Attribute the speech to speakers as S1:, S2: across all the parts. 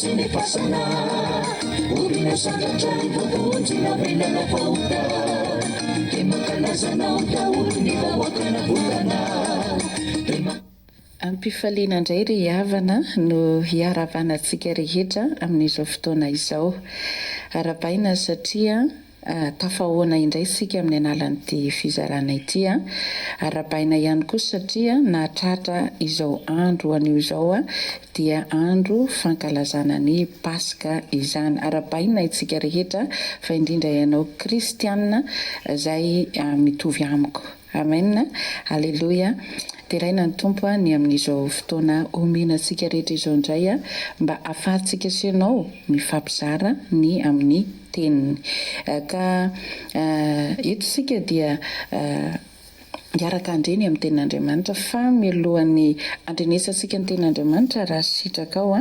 S1: sy ny fasana. Ory nasandratra ny voavonjy namela fahota. Dia mankalaza anao daholo ny vahoaka navotana. Dia.
S2: Am-pifaliana indray ry havana no hiarahabana antsika rehetra amin'izao fotoana izao. Arahabaina satria Tafahoana indray isika amin'ny alalan'ity fizarana ity. Arahabaina ihany koa satria nahatratra izao andro anio izao dia andro fankalazana ny Paska izany. Arahabaina isika rehetra fa indrindra ianao kristiana izay mitovy amiko. Amen Aleloia Deraina ny Tompo ny amin'izao fotoana omena antsika rehetra izao indray mba afahantsika sy ianao mifampizara ny amin'ny teniny. Ka eto isika dia hiaraka handre ny amin'ny tenin'Andriamanitra fa mialohan'ny handrenesantsika ny tenin'Andriamanitra raha sitrakao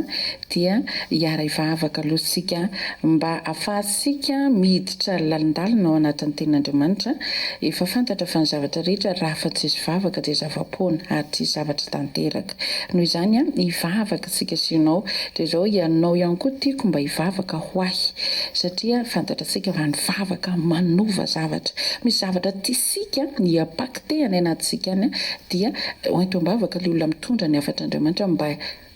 S2: dia hiara-hivavaka aloha isika mba afahantsika miditra lalindalina ao anatin'ny tenin'Andriamanitra. Efa fantatra fa ny zavatra rehetra raha fa tsisy vavaka dia zava-poana ary tsisy zavatra tanteraka. Noho izany hivavaka isika sy ianao dia izao ianao ihany koa tiako mba hivavaka ho ahy satria fantatratsika fa ny vavaka manova zavatra. Misy zavatra tiasika ny hi-impacter any anatintsika any dia hoento am-bavaka ilay olona mitondra ny hafatr'Andriamanitra mba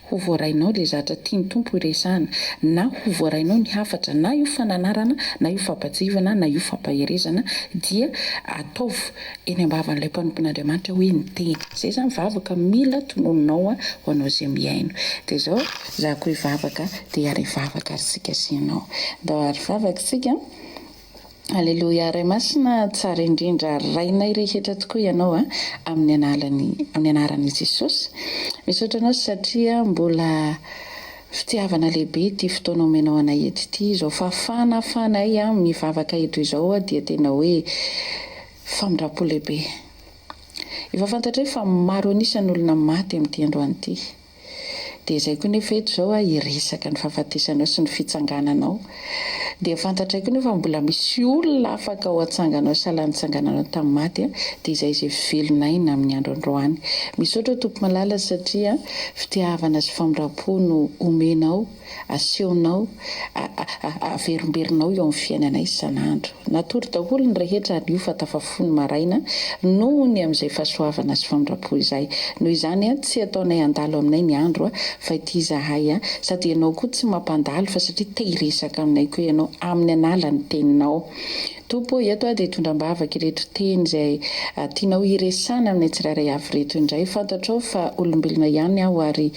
S2: ho voarainao ilay zatra tian'ny Tompo hiresahana na ho voarainao ny hafatra na io fananarana na io fampatsihivana na io fampaherezana dia ataovy eny am-bavan'ilay mpanompon'Andriamanitra hoe ny teny. Izay izany vavaka mila tononinao ho anao izay mihaino. Dia izao, izaho koa hivavaka dia hiara-hivavaka ary tsika sy ianao. Ndao ary hivavaka isika. Aleloia Ray Masina tsara indrindra Rainay rehetra tokoa Ianao a amin'ny analany amin'ny anaran'i Jesosy. Misaotra Anao satria mbola fitiavana lehibe ity fotoana omenao anay eto ity. Izao fahafahana ahafahanay mivavaka eto izao dia tena hoe famindram-po lehibe. Efa fantatray fa maro an'isa ny olona maty amin'ity androany ity. Dia izay koa nefa eto izao aho hiresaka ny fahafatesanao sy ny fitsangananao. Dia fantatray koa nefa mbola misy olona afaka ho atsanganao sahala ny nitsangananao tamin'ny maty, dia izay izay velon'aina amin'ny andro androany. Misaotra Tompo malala satria fitiavana sy famindram-po no omenao. Asehonao, averimberinao eo amin'ny fiainanay isan'andro. Natory daholo ny rehetra ary io fa tafafoha ny maraina noho ny amin'izay fahasoavana sy famindram-po izay. Noho izany, tsy ataonay handalo aminay ny andro fa ity izahay, sady ianao koa tsy mampandalo fa satria te hiresaka aminay koa ianao amin'ny analan'ny teninao. Tompo ô, eto aho dia hitondra am-bavaka ireto teny izay tianao hiresahana aminay tsirairay avy ireto indray. Fantatrao fa olombelona ihany aho ary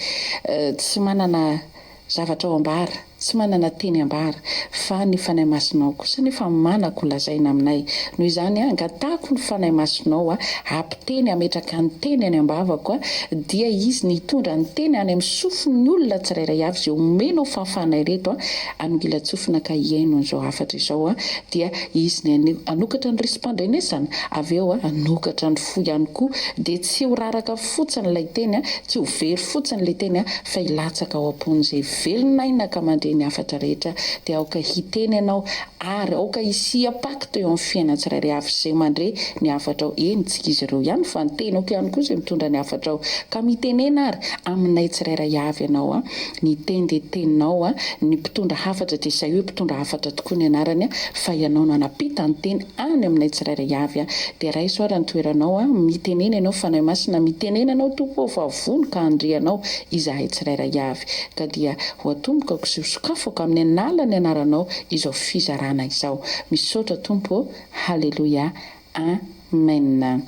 S2: tsy manana zavatra ho ambara, tsy manana teny ambara, fa ny Fanahy Masinao kosa anefa manan-ko lazaina aminay. Noho izany, angatahako ny Fanahy Masinao hampiteny, hametraka ny teny any am-bavako, dia Izy ny hitondra ny teny any amin'ny sofin'ny olona tsirairay avy izay omenao fahafahana ireto hanongilan-tsofina ka hihaino an'izao hafatra izao, dia Izy ny hanokatra ny risim-pandrenesana, avy eo hanokatra ny fo ihany koa, dia tsy ho raraka fotsiny ilay teny, tsy ho very fotsiny ilay teny fa hilatsaka ao am-pon'izay velon'aina ka mandre ny hafatra rehetra, dia aoka hiteny ianao ary aoka hisy impact eo amin'ny fiainan'ny tsirairay avy izay mandre ny hafatrao, eny tsy izy ireo ihany fa ny tenako ihany koa izay mitondra ny hafatrao, ka mitenena ary aminay tsirairay avy ianao, ny teny dia teninao, ny mpitondra hafatra dia izay hoe mpitondra hafatra tokoa ny anarany fa ianao no hanapita ny teny any aminay tsirairay avy dia raiso ary ny toeranao a, mitenena ianao Fanahy Masina, mitenena ianao Tompo ô fa vono ka handre anao izahay tsirairay avy ka dia ho atombokako sy ho sokafako amin'ny analan'ny anaranao izao fizarana izao misaotra Tompo ô haleloia Amen.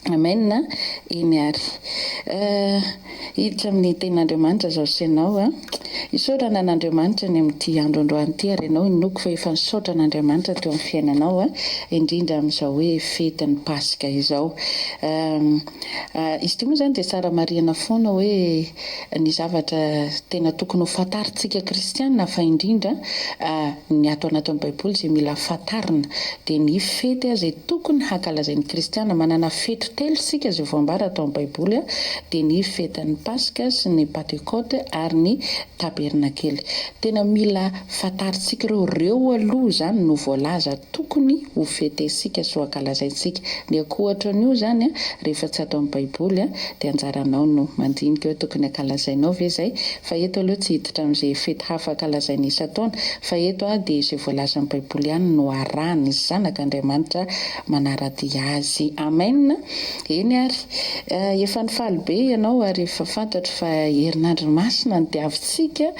S2: Amen a! Eny ary. Eh, hiditra amin'ny tenin'Andriamanitra zaho sy ianao a. Isaorana an'Andriamanitra ny amin'ity andro androany ity ary ianao inoako fa efa nisaotra an'Andriamanitra teo amin'ny fiainanao a, indrindra amin'izao hoe fetin'ny Paska izao. Eh, izy ity moa izany dia tsara marihana foana hoe ny zavatra tena tokony ho fantarintsika kristiana fa indrindra ny ato anatin'ny baiboly izay mila fantarina dia ny fety izay tokony hankalazain'ny kristiana. Manana fety telo isika izay voambara ato amin'ny baiboly dia ny fetin'ny. datin'ny Paska sy ny Pantekote ary ny Tabernakely. Tena mila fantarintsika ireo, ireo aloha izany no voalaza tokony ho fetentsika sy ho ankalazaintsika. Ny ankoatra an'io izany rehefa tsy ato amin'ny Baiboly dia anjaranao no mandinika hoe tokony ankalazainao ve izay, fa eto aloha tsy hiditra amin'izay fety hafa ankalazaina isan-taona fa eto dia izay voalazan'ny Baiboly ihany no arahan'ny zanak'Andriamanitra manara-dia azy. Amen! Eny ary, efa nifaly be ianao ary efa fantatro fa herinandro masina no diavintsika,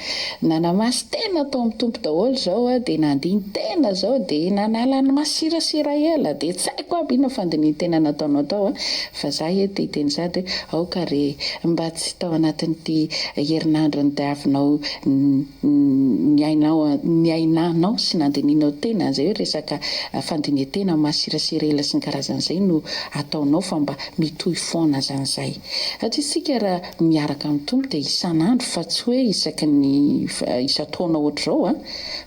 S2: nanamasy-tena tao amin'ny Tompo daholo izao dia nandini-tena izao dia nanala ny masirasira ela dia tsy haiko aby inona fandinihin-tena nataonao tao fa za eto te hiteny sady hoe aoka re mba tsy tao anatin'ity herinandro nodiavinao niainao niainanao sy nandinihinao tena izay hoe resaka fandinihan-tena masirasira ela sy ny karazan'izay no ataonao fa mba mitohy foana zany zay. Satria isika raha miaraka amin'ny Tompo dia isan'andro fa tsy hoe isaky ny isan-taona ohatr'izao an,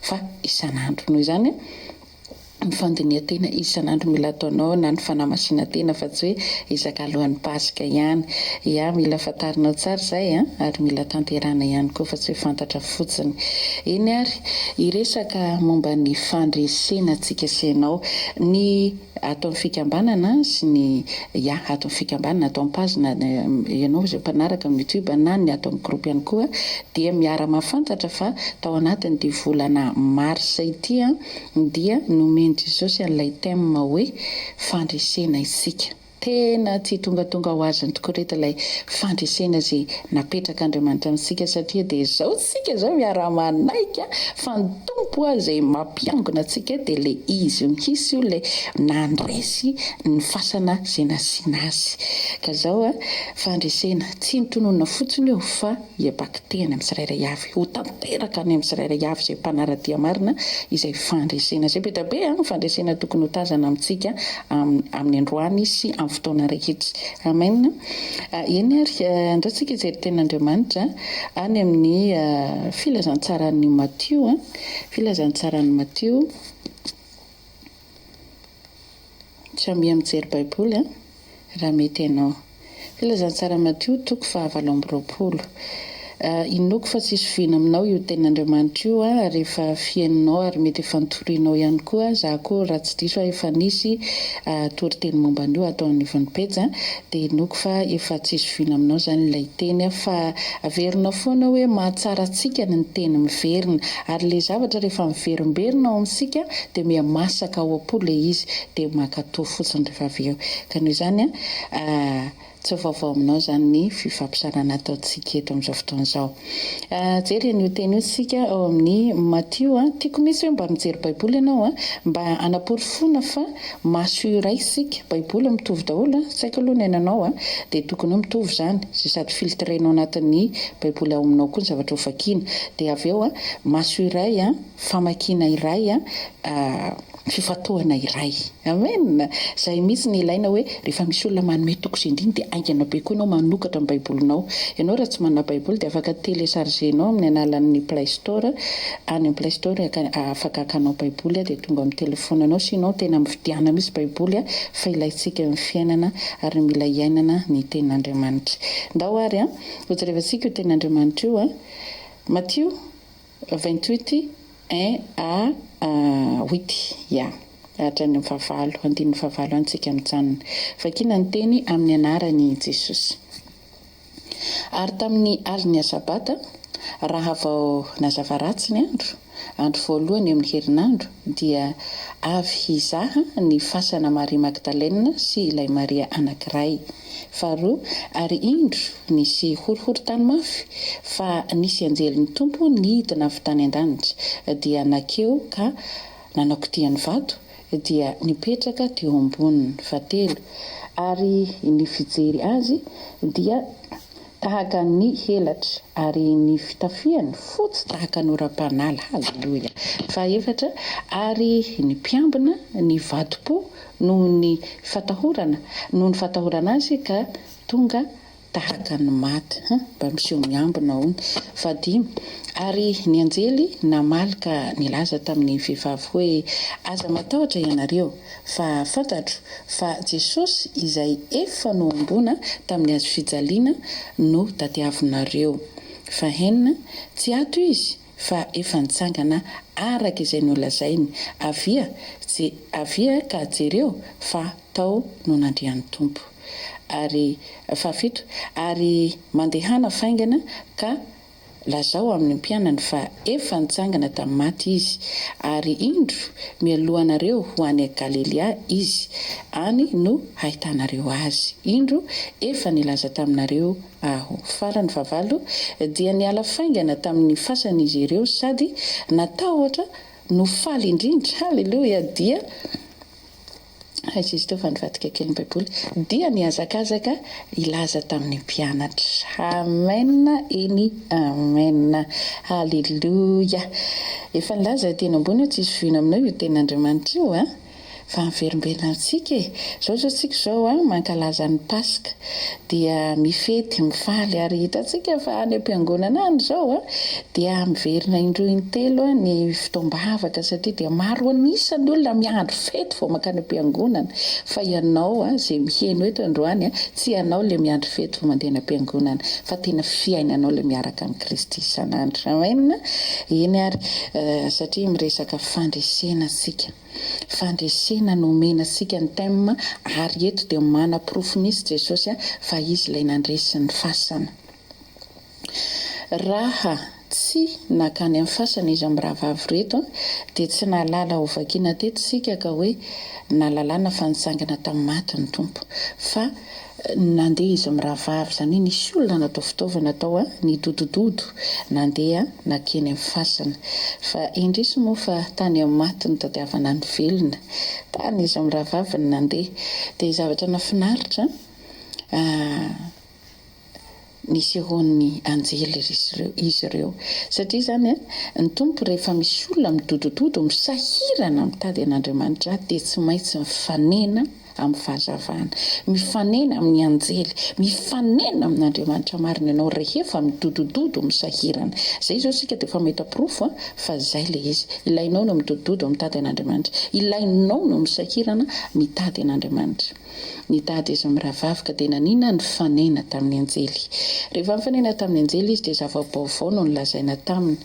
S2: fa isan'andro. Noho izany ny fandinihan-tena isan'andro mila ataonao na ny fanamasinan-tena fa tsy hoe isaka alohan'ny Paska ihany. Ya, mila fantarinao tsara izay an, ary mila tanterahina ihany koa fa tsy hoe fantatra fotsiny. Eny ary, hiresaka momba ny fandresena antsika sy ianao. Ny Ato amin'ny fikambanana sy ny ya ato amin'ny fikambanana ato amin'ny page na ianao izay mpanaraka amin'ny youtube na ny ato amin'ny groupe ihany koa dia miara mahafantatra fa tao anatin'ity volana mars ity dia nomen'i Jesosy an'ilay thème hoe fandresena isika. Tena tsy tongatonga ho aziny tokoa reto ilay fandresena izay napetrak'Andriamanitra amintsika satria dia izao tsika izao miara-manaiky fa ny Tompo izay mampiangona antsika dia ilay Izy mihitsy io ilay nandresy ny fasana izay nasiana azy. Ka izao fandresena tsy ny tononina fotsiny io fa hiabakitehana amin'ny tsirairay avy, ho tanteraka any amin'ny tsirairay avy izay mpanara-dia marina izay fandresena izay. Be dia be ny fandresena tokony ho tazana amintsika amin'ny androany sy amin'ny fotoana rehetra. Amen. Eny ary, andao tsika hijery tenin'Andriamanitra any amin'ny filazantsaran'i Matio, filazantsaran'i Matio. Samia mijery baiboly an! Raha mety ianao. Filazantsara Matio toko faha 28. Inoako fa tsisy voina aminao io tenin'Andriamanitra io ary efa fihainonao ary mety efa notorianao ihany koa, za koa raha tsy diso aho efa nisy toriteny momba an'io ato anivon'ny pejy dia inoako fa efa tsisy voina aminao zany ilay teny fa averina foana hoe mahatsara antsika ny teny miverina ary ilay zavatra rehefa miverimberina ao amintsika dia miha masaka ao am-po ilay izy dia mankatò fotsiny rehefa avy eo. Ka noho izany an, tsy vaovao aminao izany ny fifampizarana ataontsika eto amin'izao fotoana izao. Hijery an'io teny io isika ao amin'ny Matio an. Tiako mihitsy hoe mba mijery Baiboly ianao an, mba hanaporofoana fa maso iray isika. Baiboly mitovy daholo an, tsy haiko aloha ny ainanao an, dia tokony hoe mitovy izany, izay sady filtrer-nao anatin'ny Baiboly ao aminao koa ny zavatra hovakiana. Dia avy eo an, maso iray an, famakiana iray an, fifantohana iray. Amen! Izay mihitsy no ilaina hoe rehefa misy olona manome toko sy andininy dia haingana be koa ianao manokatra ny baibolinao. Ianao raha tsy manana baiboly dia afaka telecharger-nao amin'ny alalan'ny play store, any amin'ny play store afaka hakanao baiboly dia tonga amin'ny telephone-nao, sinon tena mividiana mihitsy baiboly fa ilaintsika eo amin'ny fiainana ary mila iainana ny tenin'Andriamanitra. Ndao ary an, hojerevantsika io tenin'Andriamanitra io an. Matio 28 un à huit ya hatrany amin'ny fahavalo, andininy fahavalo any tsika mijanona. Vakiana ny teny amin'ny anaran'i Jesosy. Ary tamin'ny alin'ny Asabata, raha vao nazava ratsy ny andro, andro voalohany eo amin'ny herinandro, dia avy hizaha ny fasana Maria Magdalena sy ilay Maria anankiray. Faharoa, ary indro, nisy horohorontany mafy, fa nisy anjelin'ny Tompo nidina avy tany an-danitra, dia nankeo ka nanao kitiha ny vato, dia nipetraka teo amboniny. Fahatelo, ary ny fijery azy dia tahaka ny helatra, ary ny fitafiany fotsy tahaka ny oram-panala. Haleloia! Fahaefatra, ary ny mpiambina nivadi-po noho ny fatahorana, noho ny fatahorana azy ka tonga. tahaka ny maty. Huh, mba miseho miambina hono. Fahadimy, Ary ny anjely namaly ka nilaza tamin'ny vehivavy hoe, Aza matahotra ianareo, fa fantatro fa Jesosy izay efa nohomboana tamin'ny hazofijaliana no tadiavinareo. Fahenina, Tsy ato Izy, fa efa nitsangana araka izay nolazainy, Avia, je, avia ka jereo fa tao no nandrian'ny Tompo. Ary, fahafito, ary mandehana faingana ka lazao amin'ny mpianany fa efa nitsangana tamin'ny maty Izy, ary indro, mialoha anareo ho any Galilia Izy, any no hahitanareo Azy. Indro, efa nilaza taminareo Aho. Farany fahavalo, dia niala faingana tamin'ny fasana izy ireo sady natahotra no faly indrindra, haleloia, dia, aiza izy teo fa nivadika kely ny baiboly, dia nihazakazaka hilaza tamin'ny mpianatra. Amen, eny amen. Haleloia. Efa nilaza teny ambony aho, tsisy voina aminao io tenin'Andriamanitra io an. Fa miverimberina amintsika e! Izao izao tsika izao an, mankalaza ny Paska, dia mifety, mifaly, ary hitantsika fa any am-piangonana any izao an, dia miverina indroa intelo ny fotoam-bavaka satria dia maro an'isa ny olona miandry fety vao mankany am-piangonana, fa ianao an, izay miheno eto androany an, tsy ianao ilay miandry fety vao mandeha any am-piangonana, fa tena fiainanao ilay miaraka amin'i Kristy isan'andro. Amen! Eny ary, satria miresaka fandresena tsika. Fandresena no omena antsika ny thème ary eto dia manaporofo mihitsy Jesosy fa Izy ilay nandresy ny fasana. Raha tsy nakany amin'ny fasana izy mirahavavy ireto dia tsy nahalala ho vakiana teto isika ka hoe nahalalana fa nitsangana tamin'ny maty ny Tompo fa Nandeha izy mirahavavy, izany hoe nisy olona natao fitaovana tao nidodododo nandeha nankeny amin'ny fasana. Fa indrisy moa fa tany amin'ny maty nitadiavana ny velona. Tany izy mirahavavy no nandeha. Dia zavatra nahafinaritra, nisehoan'ny anjely izy ireo. Satria izany, ny Tompo rehefa misy olona midodododo, misahirana mitady an'Andriamanitra dia tsy maintsy mifanena amin'ny fahazavana. Mifanena amin'ny anjely, mifanena amin'Andriamanitra marina ianao rehefa midodododo misahirana. Izay izao isika dia efa mahita porofo fa izay ilay izy. Ilainao no midodododo mitady an'Andriamanitra. Ilainao no misahirana mitady an'Andriamanitra. Nitady izy mirahavavy ka dia nanina nifanena tamin'ny anjely. Rehefa nifanena tamin'ny anjely izy dia zava-baovao no nolazaina taminy.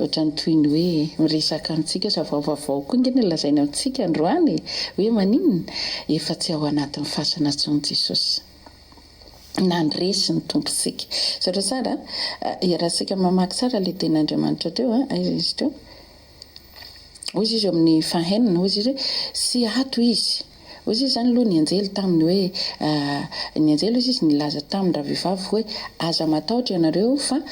S2: Ohatran'ny toy ny hoe miresaka amintsika zava-vaovao koa ange no lazaina amintsika androany e! Hoe maninona? Efa tsy ao anatin'ny fasana intsony Jesosy. Nandresy ny Tompontsika. Zareo tsara a! Iarahantsika mamaky tsara ilay tenin'Andriamanitra teo a! Aiza izy teo? Hoy izy eo amin'ny fahenina, hoy izy hoe, Tsy ato izy. Hoy izy izany aloha ny anjely taminy hoe, ny anjely hoy izy nilaza tamin-dravehivavy hoe, Aza matahotra ianareo fa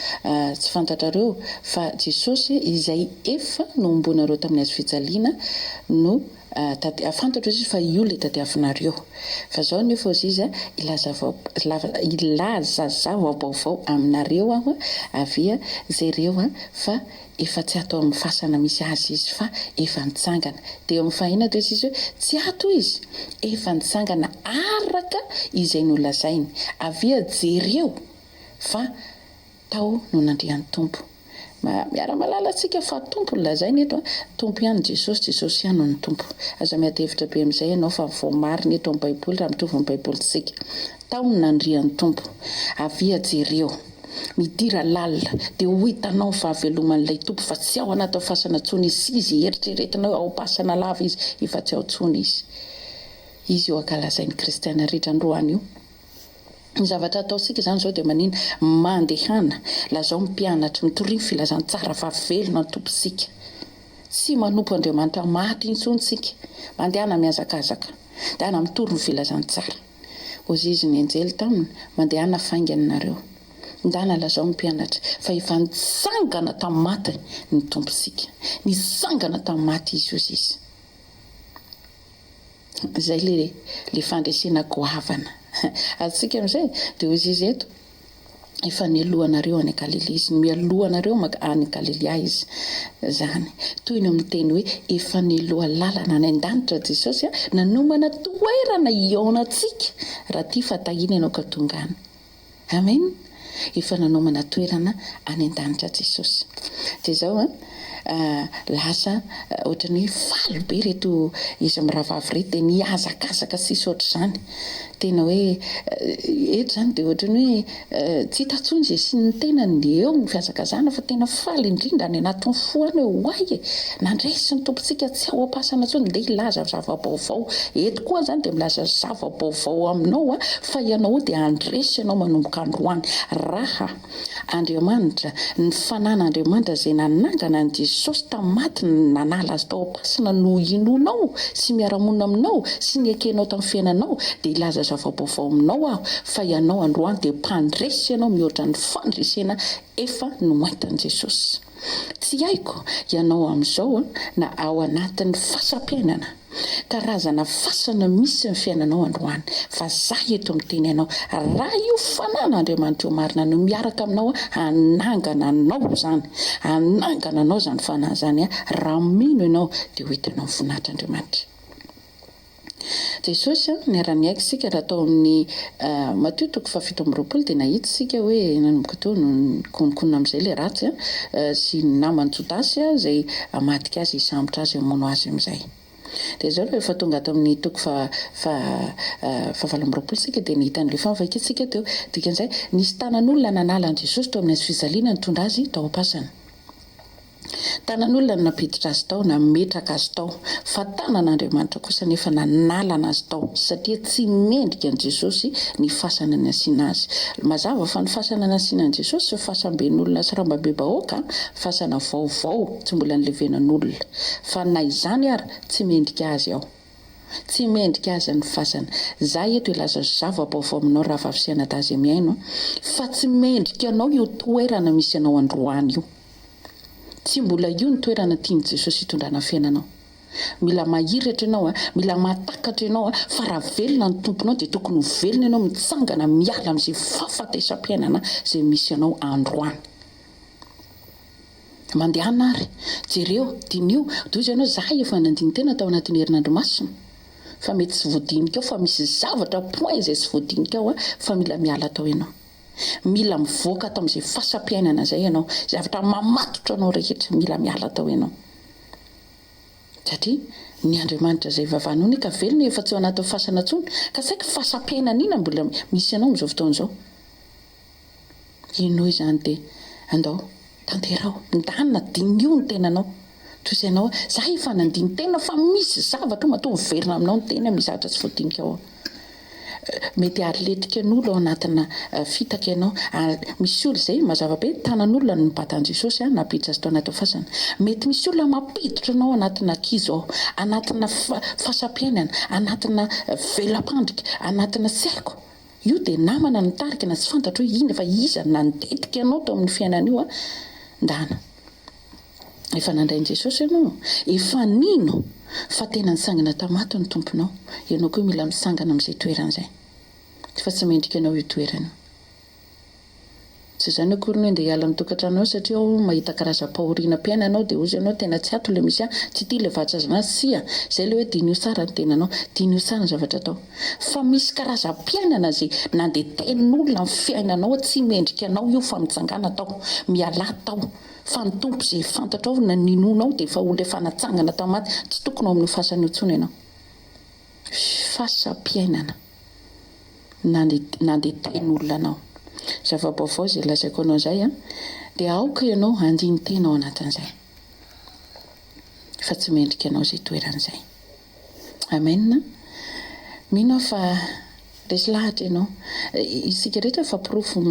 S2: tsy fantatrareo fa Jesosy izay efa nohomboanareo tamin'ny hazofijaliana no tadi-, fantatro hoy izy fa io ilay tadiavinareo. Fa izao anefa hoy izy, hilaza hilaza zava-baovao aminareo aho, avia jereo fa Efa tsy ato amin'ny fasana misy azy izy fa efa nitsangana. Dia eo amin'ny fahenina dia hoy izy hoe, Tsy ato izy, efa nitsangana araka izay nolazainy. Avia jereo fa tao no nandrian'ny Tompo. Miara-mahalala antsika fa Tompo no lazainy eto an! Tompo ihany Jesosy, Jesosy ihany no ny Tompo. Aza miady hevitra be amin'izay ianao fa voamarina eto amin'ny Baiboly raha mitovy ny Baibolintsika. Tao no nandrian'ny Tompo. Avia jereo. Midira lalina dia ho hitanao ny fahaveloman'ilay Tompo fa tsy ao anatin'ny fasana intsony izy, tsy izy eritreretinao hoe ao am-pasana lava izy, efa tsy ao intsony izy. Izy io ankalazain'ny kristiana rehetra androany io. Ny zavatra ataontsika izany izao dia manina? Mandehana, lazao ny mpianatra, mitoria ny filazantsara fa velona ny Tompontsika. Tsy manompo Andriamanitra maty intsony tsika. Mandehana mihazakazaka. Mandehana mitory ny filazantsara. Hozizy ny anjely taminy, Mandehana faingana nareo. Ndana lazao ny mpianatra fa efa nitsangana tamin'ny maty ny Tompontsika. Nitsangana tamin'ny maty Izy, hozy izy. Izay le le fandresena goavana. Azontsika amin'izay? Dia hozy izy eto. Efa nialoha anareo any Galilia izy, mialoha anareo maka any Galilia izy. Izany. Toy ny miteny hoe efa nialoha lalana any an-danitra Jesosy, nanomana toerana hihaona antsika raha tia fa tahiana ianao ka tonga any. Amen! Efa nanomana toerana any an-danitra Jesosy. Dia izao an, lasa ohatran'ny hoe faly be ireto izy mirahavavy ireto dia nihazakazaka sisa ohatr'izany. Tena hoe eto izany dia ohatran'ny hoe tsy hita intsony izay asian'ny tenany dia eo ny fihazakazahana fa tena faly indrindra any anatin'ny fo any hoe oay e! Nandresy ny Tompontsika tsy ao am-pasana intsony, ndeha hilaza zava-baovao. Eto koa aho izany dia milaza zava-baovao aminao aho fa ianao dia handresy ianao manomboka androany raha Andriamanitra, ny fanan'Andriamanitra izay nanangana an'i Jesosy tamin'ny maty nanala azy tao am-pasana no inoanao sy miara-monina aminao sy niekenao tamin'ny fiainanao dia hilaza zava-baovao aminao aho fa ianao androany dia mpandresy ianao mihoatra ny fandresena efa noentin'i Jesosy. Tsy haiko ianao amin'izao na ao anatin'ny fasam-piainana, karazana fasana misy ny fiainanao androany, fa za eto miteny anao, raha io fanan'Andriamanitra io marina no miaraka aminao hanangana anao izany, hanangana anao izany fanahy izany, raha mino ianao dia ho hitanao ny voninahitr'Andriamanitra. Jesosy a, niara-niaiky isika raha tao amin'ny Matio toko faha-27 dia nahita isika hoe nanomboka teo no nikonokonona amin'izay ilay ratsy sy ny naman'i Jodasy izay hamadika azy hisambotra azy hamono azy amin'izay. Dia izao rehefa tonga ato amin'ny toko faha faha-28 isika dia nahita an'ilay fahavakintsika teo. Dikan'izay, nisy tanan'olona nanala an'i Jesosy teo amin'ny hazofijaliana nitondra azy tao am-pasana. Tanan'olona no nampiditra azy tao, nametraka azy tao, fa tanan'Andriamanitra kosa anefa nanalana azy tao, satria tsy mendrika an'i Jesosy ny fasana nasiana azy. Mazava fa ny fasana nasiana an'i Jesosy tsy fasamben'olona sy rambambe-bahoaka, fasana vaovao tsy mbola nilevenan'olona. Fa na izany ara, tsy mendrika azy ao. Tsy mendrika azy ny fasana. Za eto hilaza zava-baovao aminao rahavavy sy anadahy izay mihaino, fa tsy mendrika anao io toerana misy anao androany io. Tsy mbola io ny toerana tian'i Jesosy hitondrana ny fiainanao. Mila mahiratra ianao, mila mahatakatra ianao fa raha velona ny Tomponao dia tokony ho velona ianao mitsangana miala amin'izay fahafatesam-piainana izay misy anao androany. Mandehana ary, jereo, diniho, doza ianao, za efa nandini-tena tao anatin'ny herinandro masina fa mety tsy voadinika ao fa misy zavatra point izay tsy voadinika ao fa mila miala tao ianao. Mila mivoaka ato amin'izay fasam-piainana izay ianao. Zavatra mamatotra anao rehetra, mila miala tao ianao. Satria ny Andriamanitra izay ivavahanao anie ka velona efa tsy ao anatin'ny fasana intsony. Ka saiky fasam-piainana inona mbola misy anao amin'izao fotoana izao. Henoy izany dia andao, tanteraho, ndana, diniho ny tenanao. Toy izay anao, za efa nandini-tena fa misy zavatra io matoa miverina aminao ny teny misy zavatra tsy voadinikao ao. Mety hahaletika an'olo ao anatina fitaka ianao. Ary misy olona izay, mazava be, tanan'olona no nibata an'i Jesosy nampiditra azy tao anatin'ny fasana. Mety misy olona mampiditra anao anatina kizo ao, anatina fasam-piainana, anatina vela-pandrika, anatina tsy haiko. Io dia namana nitarika na tsy fantatro hoe inona fa iza no nandetika anao tao amin'ny fiainana io an! Ndana. Efa nandray an'i Jesosy ianao? Efa nino fa tena nitsangana tamin'ny maty ny Tomponao? Ianao koa mila mitsangana amin'izay toerana izay. Fa tsy mendrika anao io toerana io. Tsy izany akory ny hoe ndeha hiala amin'ny tokantrano ao satria ao mahita karazam-pahoriana am-piainana ianao dia hozy ianao tena tsy ato ilay misy ahy, tsy ity ilay vahatsazana azy. Tsia! Izay ilay hoe diniho tsara ny tenanao, diniho tsara ny zavatra atao. Fa misy karazam-piainana izay nandeha tenin'olona ny fiainanao tsy mendrika anao io fa mitsangàna tao, mialà tao. Fa ny Tompo izay fantatrao na ninoanao dia efa olona efa natsangana tamin'ny maty, tsy tokony ao amin'io fasana io intsony ianao. Fasam-piainana nandeha tenin'olona anao. Zava-baovao izay lazaiko anao izay an, dia aoka ianao handini-tena ao anatin'izay. Fa tsy mendrika anao izay toerana izay. Amen. Mino aho fa resy lahatra ianao. Isika rehetra efa porofo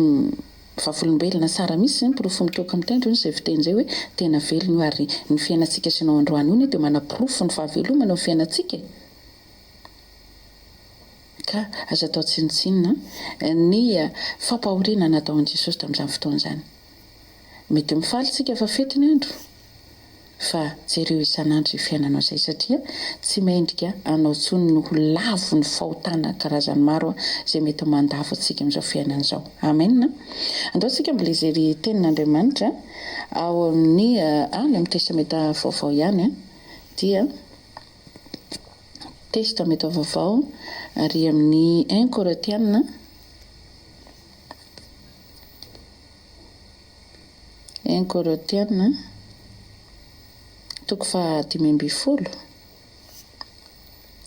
S2: vavolombelona tsara mihitsy izany, porofo mitoaka amin'ny tendrony izay fiteny izay hoe tena velona io ary ny fiainantsika sy ianao androany io anie dia manaporofo ny fahavelomana eo amin'ny fiainantsika e. Ka aza atao tsinontsinona ny fampahoriana natao an'i Jesosy tamin'izany fotoana izany. Mety mifaly isika fa fety ny andro. Fa jereo isan'andro izay fiainanao izay satria tsy mendrika anao intsony ny ho lavon'ny fahotana karazany maro izay mety mandavo antsika amin'izao fiainana izao. Amen. Andao isika mbola hijery tenin'Andriamanitra ao amin'ny any amin'ny Testamenta Vaovao ihany dia Testamenta Vaovao ary amin'ny un Korintiana. Un Korintiana toko faha 15.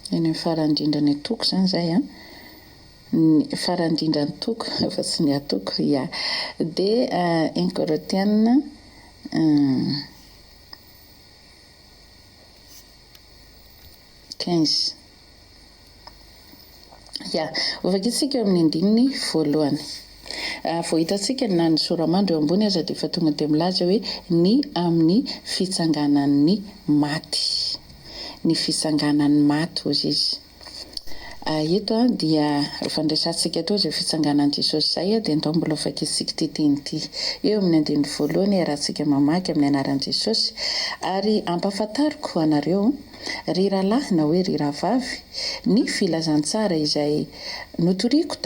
S2: Eny amin'ny farany indrindra ny toko izany izay an. Ny farany indrindra ny toko fa tsy ny atoko. Ya. Dia Un Korintiana 15. Ya. Hovakintsika eo amin'ny andininy voalohany. Vao hitantsika na ny sora-mandry eo ambony aza dia efa tonga dia milaza hoe ny amin'ny fitsanganan'ny maty. Ny fitsanganan'ny maty hozy izy. Eto dia efa niresahantsika teo izay fitsanganan'i Jesosy izay dia ndao mbola hovakintsika ity teny ity. Eo amin'ny andininy voalohany iarahantsika mamaky amin'ny anaran'i Jesosy, Ary ampahafantariko anareo, Ry rahalahy na hoe ry rahavavy, ny filazantsara izay notoriko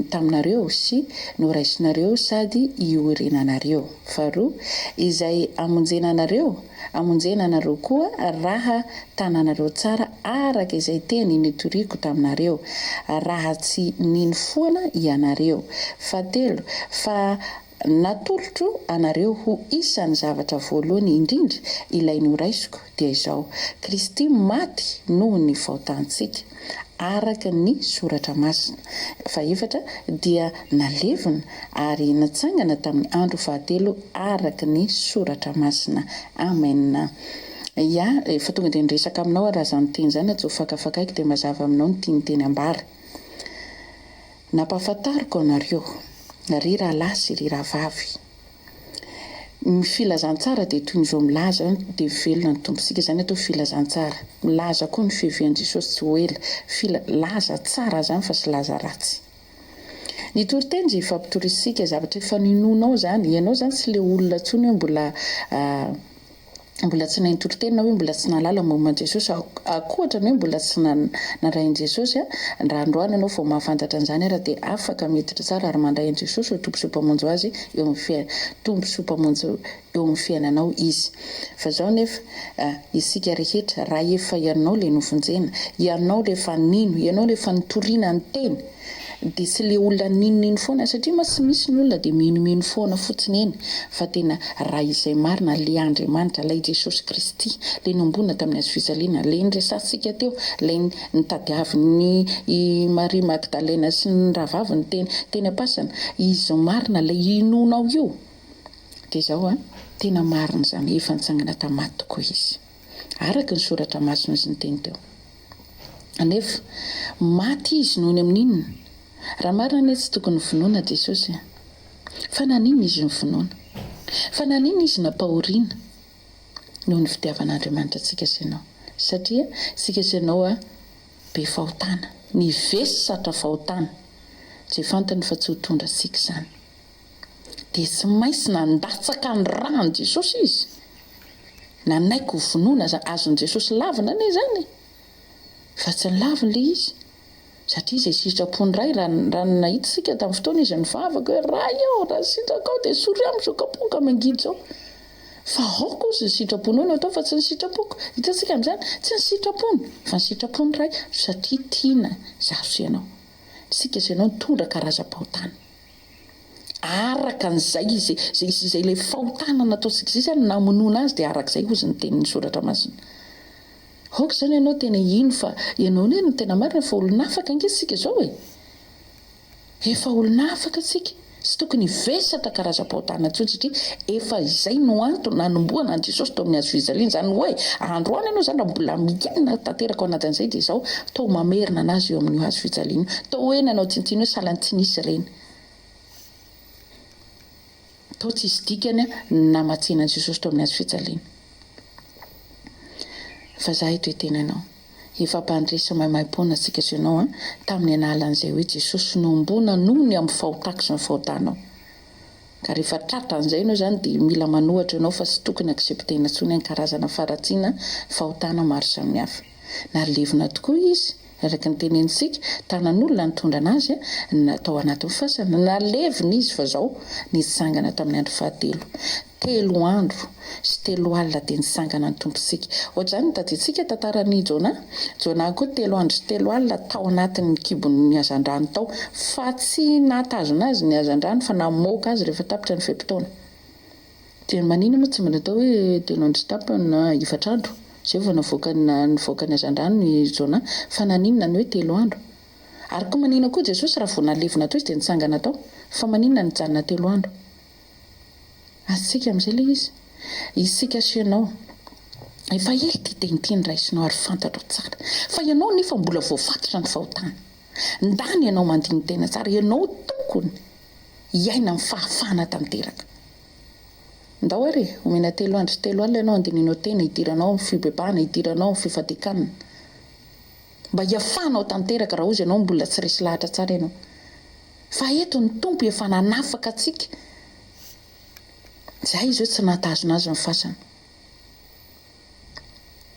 S2: taminareo sy noraisinareo sady iorenanareo. Faharoa, izay amonjena anareo, amonjena anareo koa raha tananareo tsara araka izay teny notoriko taminareo, raha tsy nino foana ianareo. Fahatelo, fa Natolotro anareo ho isan'ny zavatra voalohany indrindra ilay noraisiko, dia izao, Kristy maty noho ny fahotantsika, araka ny Soratra Masina. Fahefatra, dia nalevina ary natsangana tamin'ny andro fahatelo araka ny Soratra Masina. Amen. Ya, efa tonga dia niresaka aminao aho raha izany teny izany tsy ho fakafakaiko dia mazava aminao ny tian'ny teny ambara. Nampahafantariko anareo, ry rahalahy sy ry rahavavy, ny filazantsara dia toy ny izao milaza dia velona ny Tompontsika, izany atao filazantsara. Milaza koa ny fiavian'i Jesosy tsy ho ela. Fila, laza tsara izany fa tsy laza ratsy. Ny toriteny izay ifampitorisika, zavatra efa ninoanao izany, ianao izany tsy ilay olona intsony hoe mbola mbola tsy nahay nitoriteny na hoe mbola tsy nahalala ny momba an'i Jesosy, ankoatra ny hoe mbola tsy nandray an'i Jesosy, raha androany ianao vao mahafantatra an'izany ary dia afaka miditra tsara ary mandray an'i Jesosy ho Tompo sy Mpamonjy ho azy eo amin'ny fiainana, Tompo sy Mpamonjy eo amin'ny fiainanao Izy. Fa izao nefa, isika rehetra, raha efa ianao ilay novonjena, ianao ilay efa nino, ianao ilay efa nitoriana ny teny, Dia tsy le olona ninonino foana satria mantsy tsy misy ny olona dia minomino foana fotsiny eny fa tena raha izay marina le Andriamanitra lay Jesosy Kristy le nombona tamin'ny hazo fijaliana le niresahantsika teo lay nitadiavin'ny i Maria Magdalena sy ny rahavaviny teny teny am-pasana izy marina lay inoanao io dia izao an tena marina izany efa nitsangana tamin'ny maty tokoa izy araka ny soratra masina izy niteny teo. Anefa, maty izy noho ny amin'ny inona? Raha marina anie tsy tokony vonoina Jesosy e! Fa naninona izy novonoina? Fa naninona izy nampahoriana? Noho ny fitiavan'Andriamanitra antsika sy ianao. Satria isika sy ianao a, be fahotana, nivesatra fahotana, izay fantany fa tsy ho tondra antsika izany. Dia tsy maintsy nandatsaka ny ràn'i Jesosy izy. Nanaiky ho vonoina aza azon'i Jesosy lavina anie izany e! Fa tsy nilaviny ilay izy. Satria izay sitrapon'ny Ray, raha raha nahita isika tamin'ny fotoana izy nivavaka hoe Ray ô, raha sitrakao dia esory amiko izao kapoaka mangidy izao. Fa aoka hozy ny sitraponao no atao fa tsy ny sitrapoko. Hitantsika amin'izany, tsy ny sitrapony fa ny sitrapon'ny Ray satria tiana izaho sy ianao. Isika sy ianao nitondra karazam-pahotana. Araka an'izay izay izay izay ilay fahotana nataontsika izay izany namonoana azy dia araka izay hozy ny tenin'ny soratra masina. Aoka izany ianao tena hino fa ianao anie no tena marina fa olon'afaka ange isika izao e! Efa olon'afaka isika, tsy tokony hivesatra karazam-pahotana intsony satria efa izay no antony nanombohana an'i Jesosy teo amin'ny hazo fijaliana, izany hoe androany ianao izany raha mbola miaina tanteraka ao anatin'izay dia izao toa mamerina an'azy eo amin'io hazo fijaliana io, toa hoe nanao tsinontsinona hoe sahala ny tsy nisy ireny. Toa tsisy dikany ny namatsiana an'i Jesosy teo amin'ny hazo fijaliana. Fa za eto hiteny anao, efa mpandresy maimaimpoana antsika sy ianao an, tamin'ny analan'izay hoe Jesosy nohomboana noho ny amin'ny fahotako sy ny fahotanao. Ka rehefa tratra an'izay ianao izany dia mila manohatra ianao fa tsy tokony accepter-na intsony ny karazana faharatsiana, fahotana maro samihafa. Nalevina tokoa izy, araka ny tenenintsika, tanan'olona nitondrana azy na tao anatin'ny fasana. Nalevina izy fa izao nitsangana tamin'ny andro fahatelo. Telo andro sy telo alina dia nitsangana ny Tompontsika. Ohatr'izany no tadidintsika tantaran'i Jonah. Jonah koa telo andro sy telo alina tao anatin'ny kibon'ny hazandrano tao. Fa tsy nahatazona azy ny hazandrano fa namoaka azy rehefa tapitra ny fe-potoana. Dia maninona moa tsy mba natao hoe telo andro sy tapany na efatra andro? Izay vao navoaka nivoaka ny hazandrano i Jona. Fa naninona ny hoe telo andro? Ary koa maninona koa Jesosy raha vao nalevina tao izy dia nitsangana tao? Fa maninona nijanona telo andro? Azontsika amin'izay ilay izy. Isika sy ianao. Efa ela ity teny ity noraisinao ary fantatrao tsara. Fa ianao nefa mbola voafatotra ny fahotana. Ndany ianao mandini-tena tsara. Ianao tokony hiaina amin'ny fahafahana tanteraka. Ndao ary e, omena telo andro sy telo alina ianao handinihinao tena, hidiranao amin'ny fibebahana, hidiranao amin'ny fifadian-kanina. Mba hiafahanao tanteraka raha ozy ianao mbola tsy resy lahatra tsara ianao. Fa eto ny Tompo efa nanafaka antsika. Izay izao tsy nahatazona azy ny fasana.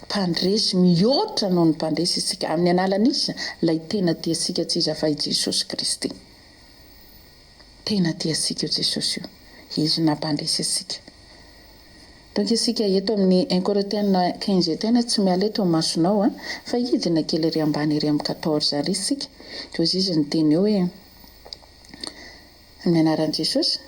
S2: Mpandresy, mihoatra noho ny mpandresy isika. Amin'ny analan'iza? Ilay tena tia antsika tsy iza fa i Jesosy Kristy. Tena tia antsika io Jesosy io. Izy no nampandresy antsika. Donc isika eto amin'ny un Corinthiens 15 eto ihany tsy miala eto ny masonao an, fa hidina kely ery ambany ery amin'ny 14 ary isika. Dia hozy izy niteny eo hoe, Amin'ny anaran'i Jesosy,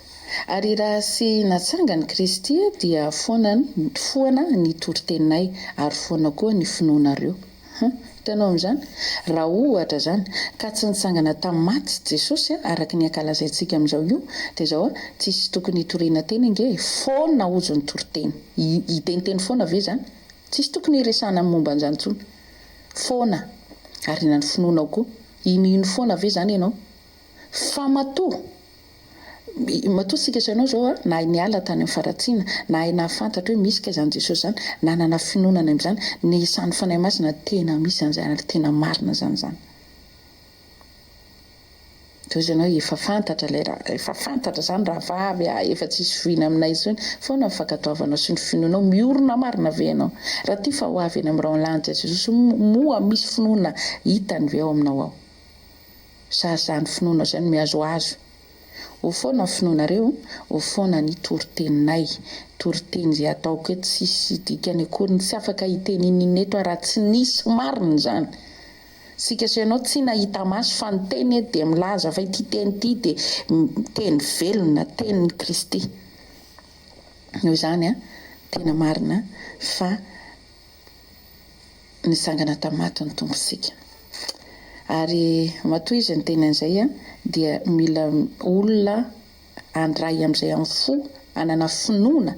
S2: ary raha tsy natsangan'i Kristy dia foana foana ny toriteninay ary foana koa ny finoanareo. Hum, hitanao amin'izany? Raha ohatra izany ka tsy nitsangana tamin'ny maty Jesosy araka ny ankalazaintsika amin'izao io dia izao tsisy tokony hitoriana teny ange e, foana hozy ny toriteny. Hiteniteny foana ve izany? Tsisy tokony hiresahana ny momba an'izany intsony. Foana. Ary na ny finoanao koa. Hinohino foana ve izany ianao? Fa matoa, matoa tsika sy ianao izao a, nahay niala tany amin'ny faharatsiana, nahay nahafantatra hoe misy kay izany Jesosy izany, nanana finoana any amin'izany, niasan'ny Fanahy Masina, tena misy an'izany ary tena marina izany izany. Dia hoy ianao, efa fantatra ilay raha, efa fantatra izany rahavavy a, efa tsisy voina aminay intsony, foana ny fankatoavanao sy ny finoanao, miorina marina ve ianao? Raha tia fa ho avy eny amin'ny rahon'ny lanitra Jesosy, moa misy finoana hitany ve ao aminao ao? Sa zany finoanao zay no mihazohazo? Ho foana ny finoanareo, ho foana ny toriteninay. Toriteny izay ataoko eto tsisy dikany akory, tsy afaka hiteny ininona eto aho raha tsy nisy marina izany. Tsika sy ianao tsy nahita maso fa ny teny eto dia milaza fa ity teny ity dia teny velona, tenin'i Kristy. Noho izany tena marina fa. Nitsangana tamin'ny maty ny Tompontsika. Ary matoa Izy niteny an'izay dia mila olona handray amin'izay amin'ny fo, hanana finoana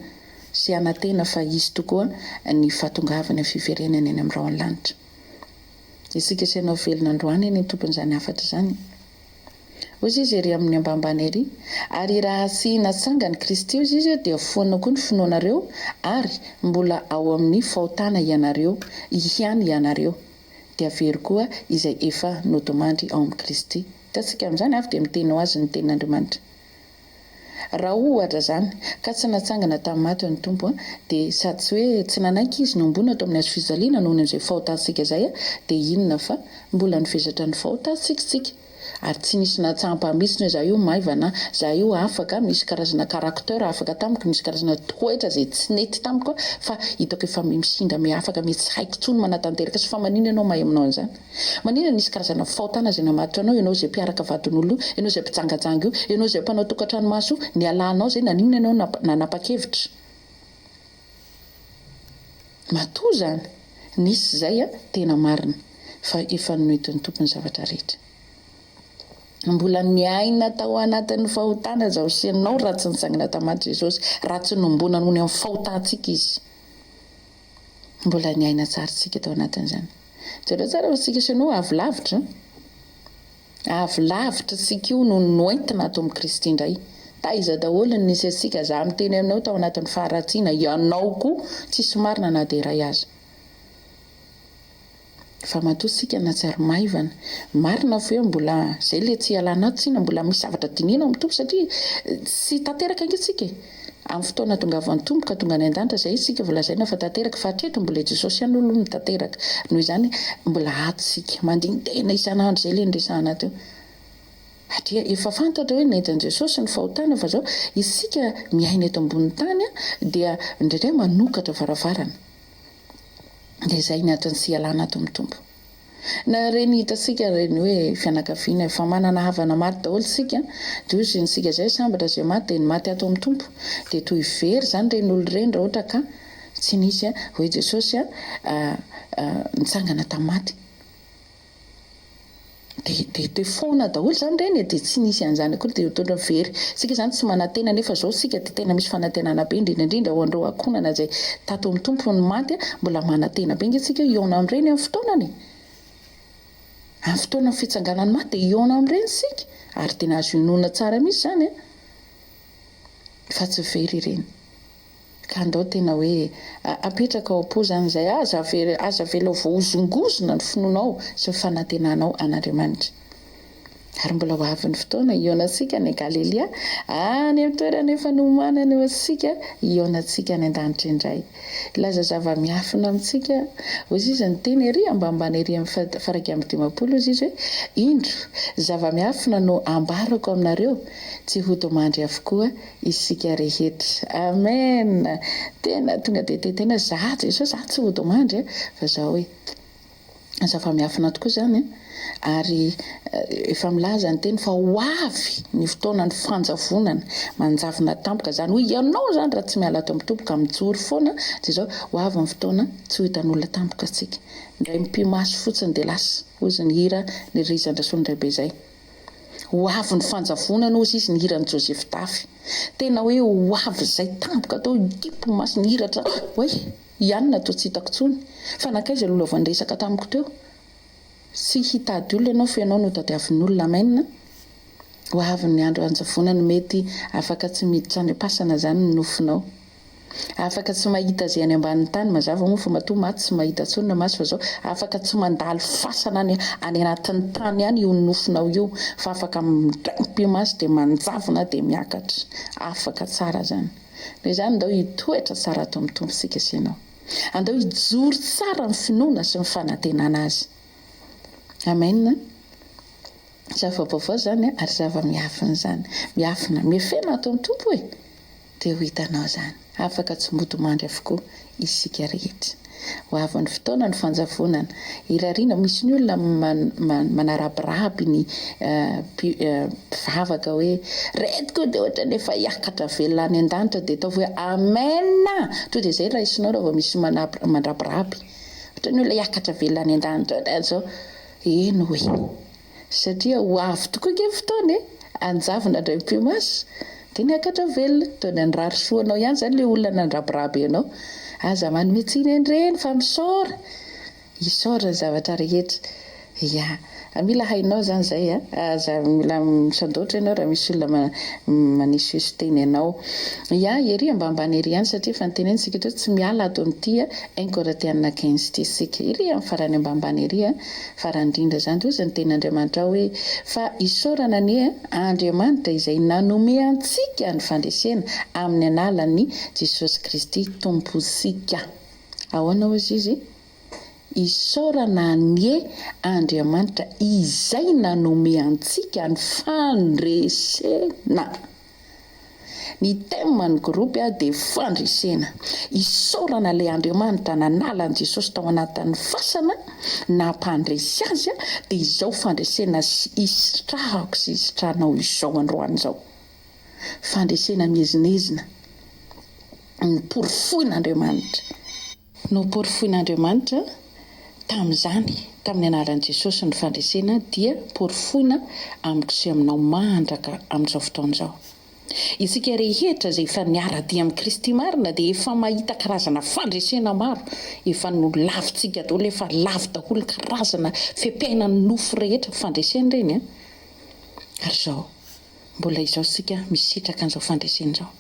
S2: sy hanantena fa hisy tokoa ny fahatongavany amin'ny fiverenany any amin'ny rahon'ny lanitra. Isika sy ianao velona androany anie ny tompon'izany hafatra izany. Hoy izy ery amin'ny ambambany ery, Ary raha tsy natsangan'i Kristy, hoy izy, dia foana koa ny finoanareo, ary mbola ao amin'ny fahotana ianareo ihany ianareo. Dia very koa izay efa nodimandry ao amin'i Kristy. Hitantsika amin'izany, avy dia miteny ho azy ny Tenin'Andriamanitra. Raha ohatra izany ka tsy natsangana tamin'ny maty ny Tompo, dia sady tsy hoe tsy nanaiky Izy nohomboana tao amin'ny hazo fijaliana noho ny amin'izay fahotantsika izay, dia inona fa mbola nivesatra ny fahotantsika isika. Ary tsy nisy nahatsampa mihitsy ny hoe za io maivana, za io afaka, misy karazana caractère afaka tamiko, misy karazana toetra izay tsy nety tamiko fa hitako efa misinda miha-afaka, miha tsy haiko intsony manatanteraka azy, fa maninona ianao mahay manao an'izany? Maninona nisy karazana fahotana izay namatotra anao, ianao izay mpiaraka vadin'olona io, ianao izay mpijangajanga io, ianao izay mpanao tokantrano maso io, nialanao izay, naninona ianao nanapa-kevitra? Matoa izany nisy izay a, tena marina fa efa noentin'ny Tompo ny zavatra rehetra. Mbola niaina tao anatin'ny fahotana izaho sy ianao raha tsy nitsangana tamin'ny maty Jesosy, raha tsy nombona noho ny amin'ny fahotantsika Izy. Mbola niaina tsara isika tao anatin'izany. Jereo tsara fa isika sy ianao avy lavitra. Avy lavitra isika io no noentina ato amin'i Kristy indray. Taiza daholo ny nisy antsika? Za miteny aminao tao anatin'ny faharatsiana, ianao koa tsisy marina na dia iray aza. Fa matoa tsika nahatsiaro maivana. Marina ve mbola zay le tsy ialana ato tsina mbola misy zavatra dinihina ao amin'ny Tompo satria tsy tanteraka ange tsika e! Amin'ny fotoana ahatongavan'ny Tompo ka tonga any an-danitra zay isika vao lazaina fa tanteraka fa hatreto mbola i Jesosy ihany aloha no tanteraka. Noho izany mbola ato tsika mandini-tena isan'andro zay le niresahana teo. Satria efa fantatra hoe nentin'i Jesosy ny fahotana fa zao isika miaina eto ambonin'ny tany dia indraindray manokatra varavarana. Dia izay ny antony tsy ialana ato amin'ny Tompo. Na ireny hitantsika ireny hoe fianakaviana efa manana havana maty daholo isika dia hoy izy isika izay sambatra izay maty dia ny maty ato amin'ny Tompo. Dia toy very izany ireny olona ireny raha ohatra ka tsy nisy hoe Jesosy nitsangana tamin'ny maty. Dia dia dia foana daholo izany ireny e, dia tsy nisy an'izany akory dia ohatran'ny very. Isika izany tsy manantena nefa izao isika dia tena misy fanantenana be indrindra indrindra ho an'ireo ankohonana izay tato amin'ny Tompo ny maty mbola manantena be ange isika hoe hihaona amin'ireny amin'ny fotoanany e. Amin'ny fotoanan'ny fitsanganan'ny maty dia hihaona amin'ireny isika ary tena azo inoana tsara mihitsy izany an, fa tsy very ireny. Ka andao tena hoe apetraka ao am-po izany izay, aza avela, aza avela ho voahozongozona ny finoanao sy ny fanantenanao an'Andriamanitra. Ary mbola ho avy ny fotoana hihaonantsika any Galilia, any amin'ny toerana efa nomanany ho antsika, hihaonantsika any an-danitra indray. Hilaza zava-miafina amintsika, hoy izy niteny ery ambanimbany ery amin'ny faha-51, hoy izy hoe, Indro, zava-miafina no ambarako aminareo, tsy hody mandry avokoa isika rehetra. Amen! Tena tonga dia te tena za Jesosy za tsy hody mandry a, fa zao hoe zava-miafina tokoa zany a, ary efa milaza ny teny fa ho avy ny fotoanan'ny fanjavonana, manjavona tampoka zany hoe ianao zany raha tsy miala ato amin'ny Tompo ka mijoro foana dia zao ho avy ny fotoana tsy ho hitan'olona tampoka tsika, indray mipi-maso fotsiny dia lasa, hozy ny hira niririzan-dRasolondraibe zay. Ho avy ny fanjavonana hozy izy ny hiran'i Joseph Tafy. Tena hoe ho avy izay tampoka tao hikipy ny masony hihiratra oay i anona toa tsy hitako intsony. Fa nankaiza ilay olona vao niresaka tamiko teo? Tsy hitady olona ianao fa ianao no tadiavin'olona amen. Ho avy ny andro hanjavonana mety afaka tsy miditra any am-pasana izany ny nofinao. Afaka tsy mahita izay any ambanin'ny tany, mazava moa fa matoa maty tsy mahita intsony ny maso fa izao afaka tsy mandalo fasana any any anatin'ny tany any io nofonao io fa afaka midraimpy maso dia manjavona dia miakatra. Afaka tsara izany. Noho izany ndao hitoetra tsara ato amin'ny Tompo isika sy ianao. Andao hijoro tsara amin'ny finoana sy ny fanantenana Azy. Amen. Zava-baovao izany ary zava-miafina izany. Miafina, miafena ato amin'ny Tompo e! Dia ho hitanao izany. Afaka tsy mody mandry avokoa isika rehetra. Ho avy ny fotoana ny fanjavonana. Irariana, misy ny olona manarabiraby ny mpivavaka hoe, reto koa dia ohatran'ny efa hiakatra velona any an-danitra dia ataovy hoe Amen! Tonga dia izay raisinao raha vao misy mandrabiraby. Ohatran'ny olona hiakatra velona any an-danitra ohatran'izao. Eny oe. Satria ho avy tokoa ange ny fotoana e! Hanjavona indray mipi-maso, dia niakatra velona. Toa ny nirary soa anao ihany izany ilay olona nandrabiraby anao. Aza manome tsiny an'ireny fa misaora! Isaora ny zavatra rehetra. Ya. Mila hainao izany izay a! Aza mila misandoatra ianao raha misy olona manesoeso teny anao. Ya, ery ambanimbany ery ihany satria efa notenenintsika teo tsy miala ato amin'ity un Korintiana quinze ity isika. Ery amin'ny farany ambanimbany ery a! Farany indrindra izany dia hozy ny tenin'Andriamanitra ao hoe, Fa isaorana anie Andriamanitra izay nanome antsika ny fandresena amin'ny analan'i Jesosy Kristy Tompontsika. Ahoana hozy izy? Isaorana anie Andriamanitra izay nanome antsika ny fandresena. Ny thème ny groupe dia fandresena. Isaorana ilay Andriamanitra nanala an'i Jesosy tao anatin'ny fasana, nampandresy azy dia izao fandresena isitrahako sy isitranao izao androany izao. Fandresena miezinezina. Noporofoin'Andriamanitra. Noporofoin'Andriamanitra tamin'izany, tamin'ny anaran'i Jesosy ny fandresena dia porofoina amiko sy aminao mandraka amin'izao fotoana izao. Isika rehetra izay efa niara-dia amin'i Kristy marina dia efa mahita karazana fandresena maro, efa nolavintsika daholo, efa lavo daholo karazana fe-piainan'ny nofo rehetra, fandresena ireny an! Ary izao, mbola izao isika misitraka an'izao fandresena izao.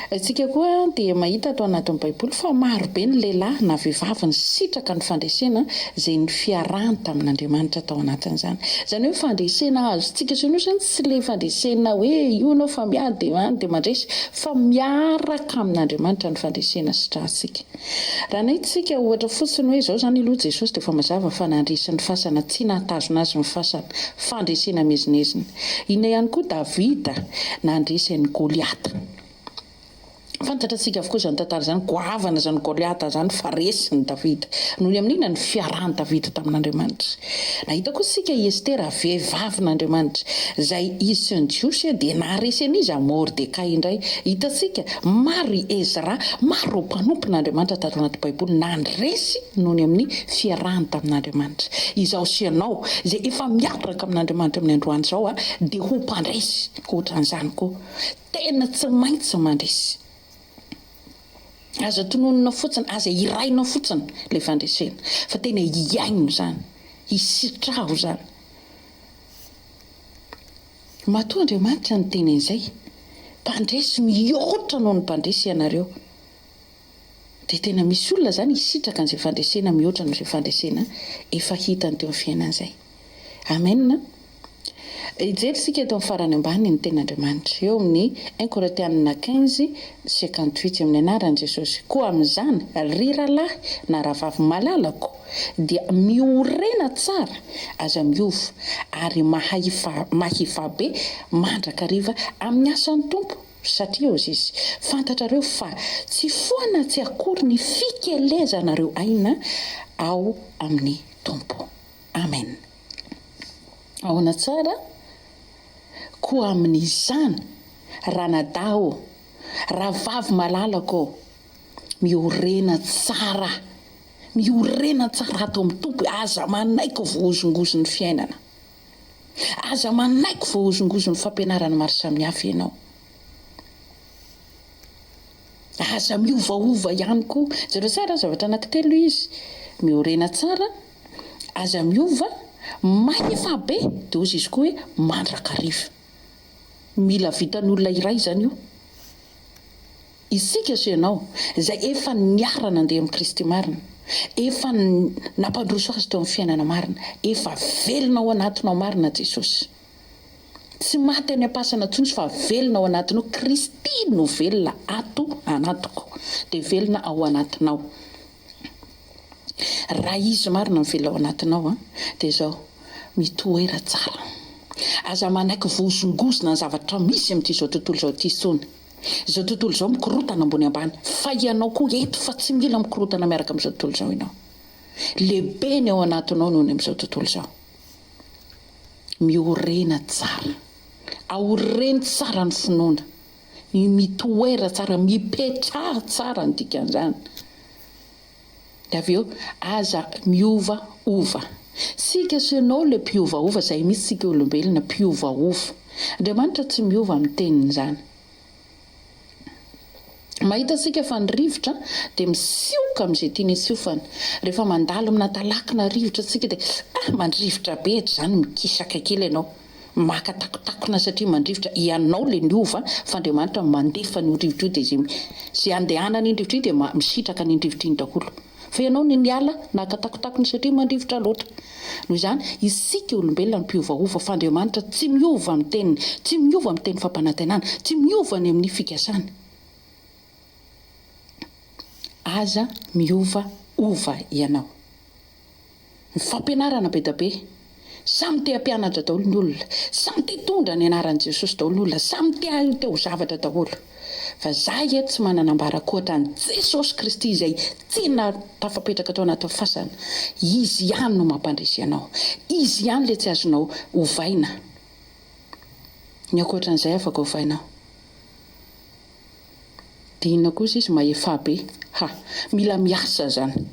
S2: Isika koa dia mahita ato anatin'ny Baiboly fa maro be ny lehilahy na vehivavy nisitraka ny fandresena izay nifiarahany tamin'Andriamanitra tao anatin'izany. Izany hoe fandresena azontsika sy ianao izany tsy ilay fandresena hoe io ianao fa miady dia any dia mandresy fa miaraka amin'Andriamanitra ny fandresena sitrahantsika. Raha nahita isika ohatra fotsiny hoe izao izany aloha Jesosy dia efa mazava fa nandresy ny fasana, tsy nahatazona azy ny fasana, fandresena miezinezina. Inona ihany koa Davida nandresy an'i Goliata. Fantatratsika avokoa izany tantara izany, goavana izany Goliata izany fa resin'i Davida. Noho ny amin'inona? Ny fiarahan'i Davida tamin'Andriamanitra. Nahita koa isika i Estera, vehivavin'Andriamanitra, izay izy sy ny Jiosy dia naharesy an'iza? Mordekay indray. Hitantsika, maro i Ezra, maro ireo mpanompon'Andriamanitra tato anaty Baiboly nandresy noho ny amin'ny fiarahany tamin'Andriamanitra. Izaho sy ianao, izay efa miaraka amin'Andriamanitra amin'ny androany izao, dia ho mpandresy ohatran'izany koa. Tena tsy maintsy mandresy. Aza tononina fotsiny, aza hiraina fotsiny ilay fandresena, fa tena hiaino izany, hisitraho izany. Matoa Andriamanitra niteny an'izay, mpandresy mihoatra noho ny mpandresy ianareo. Dia tena misy olona izany hisitraka an'izay fandresena mihoatra noho izay fandresena efa hitany teo amin'ny fiainany izay. Amen. Hijery isika eto amin'ny farany ambany ny tenin'Andriamanitra, eo amin'ny un Korintiana 15, 58, amin'ny anaran'i Jesosy. Koa amin'izany, ry rahalahy na rahavavy malalako, dia miorena tsara, aza miova, ary mahaifa mahefà be mandrakariva amin'ny asan'ny Tompo, Satria hozy izy, fantatrareo fa tsy foana tsy akory ny fikelezanareo aina ao amin'ny Tompo. Amen. Ahoana tsara? Koa amin'izany, ranadahy ô, rahavavy malalako ô, miorena tsara, miorena tsara ato amin'ny Tompo, aza manaiky ho voahozongozon'ny fiainana. Aza manaiky voahozongozon'ny fampianarana maro samihafa ianao. Aza miovaova ihany koa. Jereo tsara zavatra anankitelo izy. Miorena tsara, aza miova, mahefa be, dia hozy izy koa hoe mandrakariva. Mila vitan'olona iray izany io. Isika sy ianao, izay efa niara-nandeha amin'i Kristy marina, efa nampandroso azy teo amin'ny fiainana marina, efa velona ao anatinao marina Jesosy. Tsy maty any am-pasana intsony izy fa velona ao anatinao, Kristy no velona ato anatiko, dia velona ao anatinao. Raha Izy marina no velona ao anatinao dia izao, mitoera tsara. Aza manaiky vohozongozona ny zavatra misy amin'ity izao tontolo izao ity intsony. Izao tontolo izao mikorotana ambony ambany fa ianao koa eto fa tsy mila mikorotana miaraka amin'izao tontolo izao ianao. Lehibe ny ao anatinao noho ny amin'izao tontolo izao. Miorena tsara. Aoreno tsara ny finoana. Mitoera tsara, mipetraha tsara ny dikan'izany. Dia avy eo, aza miova ova. Sika sy ianao ilay mpiovaova, izay mihitsy isika olombelona, mpiovaova. Andriamanitra tsy miova amin'ny teniny izany. Mahita isika fa ny rivotra dia misioka amin'izay tiany hitsiofana. Rehefa mandalo amina talakina rivotra isika dia ah mandrivotra be eto izany, mikisaka kely ianao. Maka takotakona satria mandrivotra, ianao ilay niova fa Andriamanitra mandefa an'io rivotra io dia izay izay andehanan'iny rivotra iny dia misitraka an'iny rivotra iny daholo. Fa ianao no niala naka takotakona satria mandrivotra loatra. Noho izany, isika olombelona no mpiovaova fa Andriamanitra tsy miova amin'ny teniny, tsy miova amin'ny teny fampanantenana, tsy miova ny amin'ny fikasany. Aza miova ova ianao. Ny fampianarana be da be. Samy te hampianatra daholo ny olona. Samy te hitondra ny anaran'i Jesosy daholo ny olona. Samy te te ho zavatra daholo. Fa za eto tsy manana ambara ankoatra an'i Jesosy Kristy izay tena tafapetraka tao anatin'ny fasana. Izy ihany no mampandresy anao. Izy ihany ilay tsy azonao ovaina. Ny ankoatran'izay afaka ovainao. Dia inona kosa izy mahefa be. Ha! Mila miasa zany.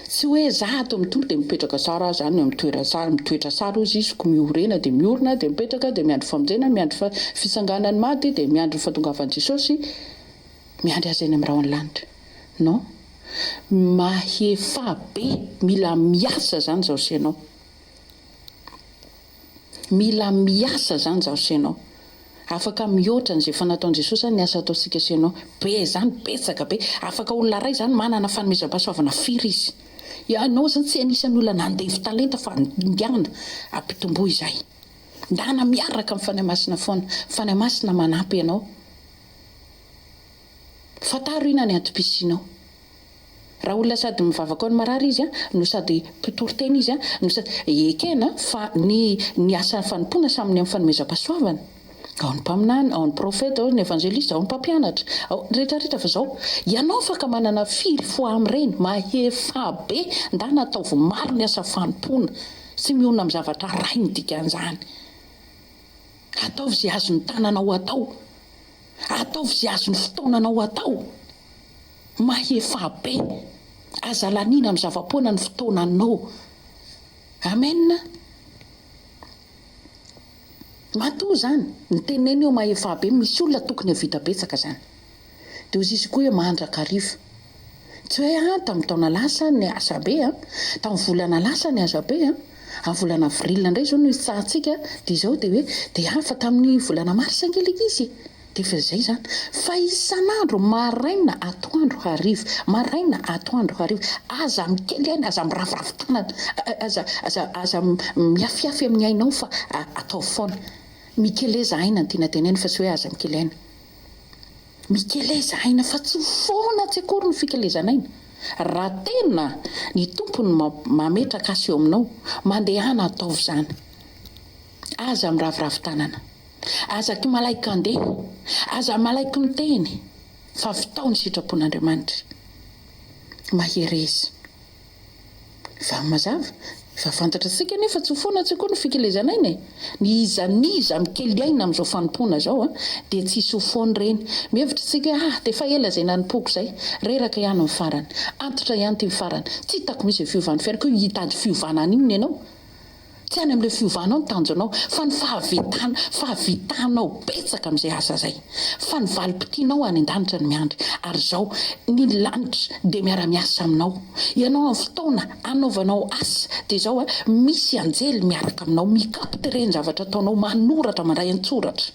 S2: Tsy hoe za ato amin'ny Tompo dia mipetraka tsara aho zany mitoera tsara, mitoetra tsara hozy izy ko miorena dia miorina dia mipetraka dia miandry famonjena, miandry fa fitsanganan'ny maty dia miandry ny fahatongavan'i Jesosy, miandry azy any amin'ny rahon'ny lanitra. Non. Mahefa be, mila miasa zany zaho sy ianao. Mila miasa zany zaho sy ianao. Afaka mihoatra an'izay efa nataon'i Jesosy zany ny asa ataontsika sy ianao. Be zany, betsaka be. Afaka olona iray zany manana fanomezam-pahasoavana firy izy. Ianao zany tsy anisan'ny olona nandevo talenta fa ndana ampitomboy izay. Ndana miaraka amin'ny Fanahy Masina foana. Fanahy Masina manampy anao. Fantaro inona ny antom-pisianao. Raha olona sady mivavaka ho an'ny marary izy no sady mpitory teny izy no sady, ekena fa ny ny asa fanompoana samy ny amin'ny fanomezam-pahasoavana. Ao ny mpaminany, ao ny profeta, ao ny evanjelista, ao ny mpampianatra, ao ny rehetra rehetra fa zao, ianao afaka manana firy fois amin'ireny, mahefa be, ndana ataovy maro ny asa fanompoana, tsy mionona amin'ny zavatra ray ny dikan'izany. Ataovy izay azon'ny tananao atao, ataovy izay azon'ny fotoananao atao, mahefa be, aza laniana amin'ny zava-poana ny fotoananao. Amen. Matoa zany, ny teneno eo mahefa be, misy olona tokony havita betsaka zany. De ozy izy koa hoe mandrakariva. Tsy hoe an, tamin'ny taona lasa niasa be an, tamin'ny volana lasa niasa be an, amin'ny volana avril indray zao no hitsahantsika, de izao de hoe de an fa tamin'ny volana mars ange le izy e. Dia efa izay izany. Fa isan'andro, maraina, atoandro, hariva. Maraina, atoandro, hariva. Aza mikely aina, aza miraviravy tanana, aza, aza, aza miafiafy amin'ny ainao fa ataovy foana. Mikeleza aina no tiana tenenina fa tsy hoe aza mikely aina. Mikeleza aina fa tsy ho foana tsy akory ny fikelezana aina. Raha tena ny Tompo no mametraka asa eo aminao, mandehana ataovy izany. Aza miraviravy tanana. Aza ky malaiko handeha, aza malaiko miteny, fa vitao ny sitrapon'Andriamanitra. Mahereza. Fa mazava, efa fantatratsika anie fa tsy ho foana tsy akory ny fikelezan'aina e! Ny iza n'iza mikely aina amin'izao fanompoana izao a, dia tsy hisy ho foana ireny. Mihevitra isika hoe ah, dia efa ela izay nanompoako izay, reraka ihany ny farany, antitra ihany ity ny farany, tsy hitako mihitsy izay fiovan'ny fiainako, hitady fiovana any inona ianao? Tsy any amin'ilay fiovanao ny tanjonao fa ny fahavetana, fahavitanao betsaka amin'izay asa izay. Fa ny valim-pitianao any an-danitra no miandry. Ary izao, ny lanitra dia miara-miasa aminao. Ianao amin'ny fotoana anaovanao asa dia izao, misy anjely miaraka aminao mi-capturer ny zavatra ataonao, manoratra, mandray an-tsoratra.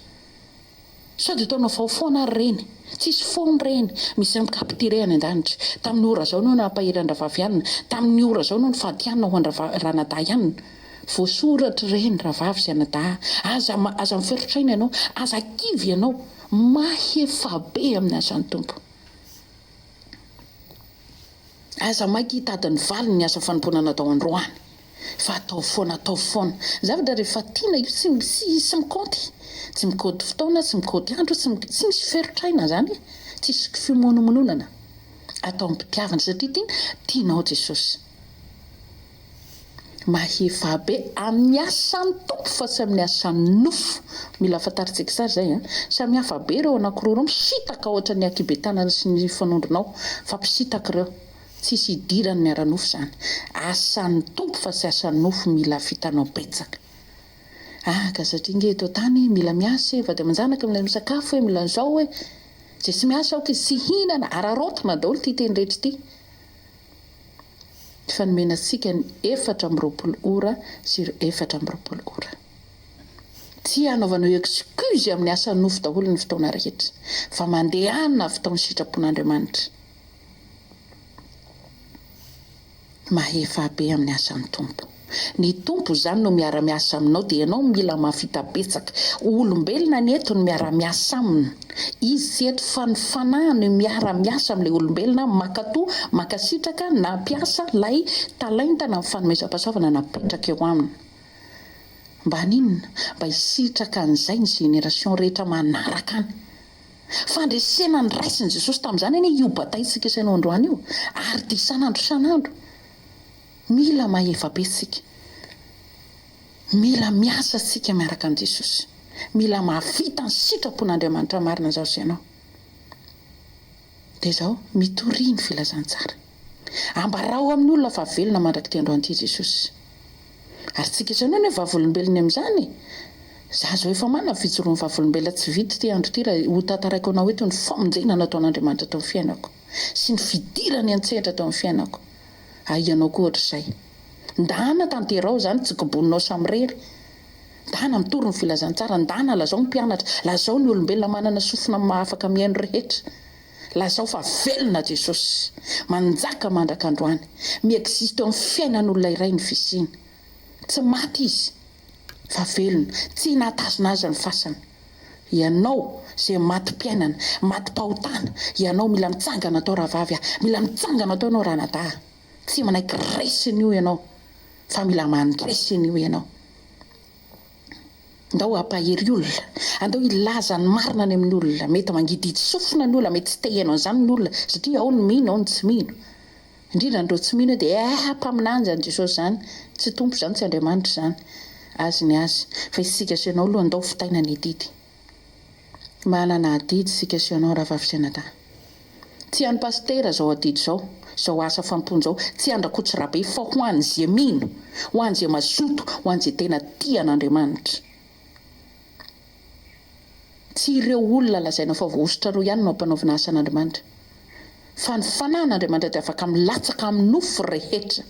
S2: Sao dia ataonao vao foana ary ireny? Tsisy foana ireny. Misy mi-capturer any an-danitra. Tamin'ny ora izao no nampahery an-dRavavy anona. Tamin'ny ora izao no nifady hanina ho an-dRanadahy anona. Voasoratra ireny rahavavy sy anadahy. Aza aza miferotraina ianao. Aza kivy ianao. Mahefa be amin'ny asan'ny Tompo. Aza maika hitady ny valiny ny asa fanompoana natao androany fa ataovy foana ataovy foana. Ny zavatra rehefa tiana io tsy tsy tsy mikaonty, tsy mikaonty fotoana, tsy mikaonty andro, tsy tsy misy ferotraina zany e, tsisy fimonomononana. Atao am-pitiavana satria tiana tianao Jesosy. Mahefa be amin'ny asan'ny Tompo fa tsy amin'ny asan'ny nofo. Mila fantarintsika tsara izay an. Samy hafa be ireo anankiroa ireo, misintaka ohatran'ny ankihibe-tanana sy ny fanondronao fa mpisintaka ireo. Tsisy idiran'ny ara-nofo izany. Asan'ny Tompo fa tsy asan'ny nofo mila vitanao betsaka. Ah ka satria nge eto an-tany mila miasa e, vady aman-janaka mila misakafo e, mila an'izao e. Izay tsy miasa aoka izy tsy hihinana, araraotina daholo ity teny rehetra ity. Efa nomena antsika ny 24 ora sur 24 ora. Tsy hanaovanao excuse amin'ny asan'ny nofo daholo ny fotoana rehetra, fa mandehana avy tao ny sitrapon'Andriamanitra. Mahefa be amin'ny asan'ny Tompo. Ny Tompo izany no miara-miasa aminao dia ianao mila mahavita betsaka. Olombelona ny eto no miara-miasa aminy. Izy tsy eto fa ny Fanahy no miara-miasa amin'ilay olombelona mankatò, mankasitraka, nampiasa ilay talenta na ny fanomezam-pahasoavana napetraka eo aminy. Mba haninona? Mba hisitraka an'izay ny génération rehetra manaraka any. Fandresena noraisin'i Jesosy tamin'izany anie io bataille-tsika isainao androany io ary dia isan'andro isan'andro. Mila mahefa be tsika. Mila miasa tsika miaraka amin'i Jesosy. Mila mahavita ny sitrapon'Andriamanitra marina izaho sy ianao. Dia izao, mitoria ny filazantsara. Ambarao amin'ny olona fa velona mandrak'ity androany ity Jesosy. Ary tsika sy ianao anie vavolombelony amin'izany e! Za zao efa manana fijoroan'ny vavolombelona tsy vita ity andro ity raha ho tantaraiko anao eto ny famonjena nataon'Andriamanitra tao amin'ny fiainako sy ny fidirany an-tsehatra tao amin'ny fiainako. Ary ianao koa ohatr'izay. Ndana tanterao izany tsy koboninao samirery. Ndana mitory ny filazantsara, ndana lazao ny mpianatra, lazao ny olombelona manana sofina afaka mihaino rehetra. Lazao fa velona Jesosy. Manjaka mandrak'androany. Mi-existe eo amin'ny fiainan'olona iray ny fisiany. Tsy maty izy fa velona. Tsy nahatazona azy ny fasana. Ianao izay matim-piainana, matim-pahotana, ianao mila mitsangana tao rahavavy a, mila mitsangana tao ianao ranadahy a. Tsy manaiky resy an'io ianao fa mila mandresy an'io ianao. Ndao hampahery olona, andao hilaza ny marina any amin'ny olona. Mety mangidihidy sofina ny olona, mety tsy te hihaino an'izany ny olona satria ao ny mino, ao ny tsy mino. Indrindra an'ireo tsy mino hoe dia eh mpaminany izany Jesosy izany, tsy Tompo izany, tsy Andriamanitra izany. Azy ny azy. Fa isika sy ianao aloha andao vitaina ny adidy. Manana adidy isika sy ianao rahavavy sy anadahy. Tsy an'i Pasitera izao adidy izao, izao asa fanompoana izao, tsy an-dRakototsirabe fa ho an'izay mino, ho an'izay mazoto, ho an'izay tena tia an'Andriamanitra. Tsy ireo olona lazaina fa voahosotra ireo ihany no ampanaovina asa an'Andriamanitra. Fa ny fanahin'Andriamanitra dia afaka milatsaka amin'ny nofo rehetra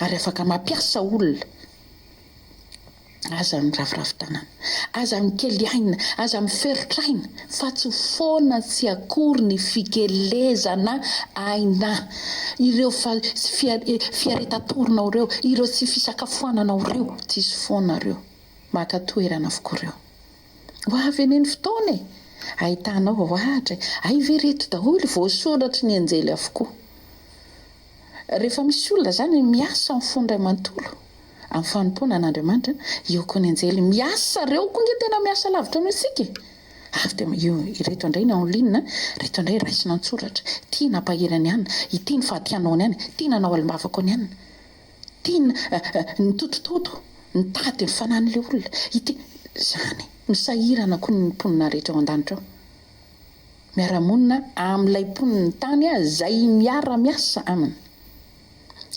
S2: ary afaka mampiasa olona. Aza miraviravy tanana, aza mikely aina, aza miferotra aina fa tsy foana tsy akory ny fikelezana aina. Ireo fiaretan-torinao ireo, ireo tsy fisakafoananao ireo, tsisy foana ireo. Maka toerana avokoa ireo. Ho avy anie ny fotoana e! Ahitanao ohatra e! Hay ve ireto daholo voasoratry ny anjely avokoa. Rehefa misy olona izany miasa amin'ny fony iray manontolo amin'ny fanompoana an'Andriamanitra, eo koa ny anjely miasa, ireo koa ange tena miasa lavitra noho isika e! Avy dia io, ireto indray ny en ligne, ireto indray raisina an-tsoratra, ity nampahery an'i anona, ity nifaty hanao an'i anona, ity nanao alim-bavaka an'i anona, ity nitotototo, nitady ny fanahin'ilay olona, ity, izany, misahirana koa ny mponina rehetra ao an-danitra ao. Miara-monina amin'ilay mponin'ny tany izay miara-miasa aminy.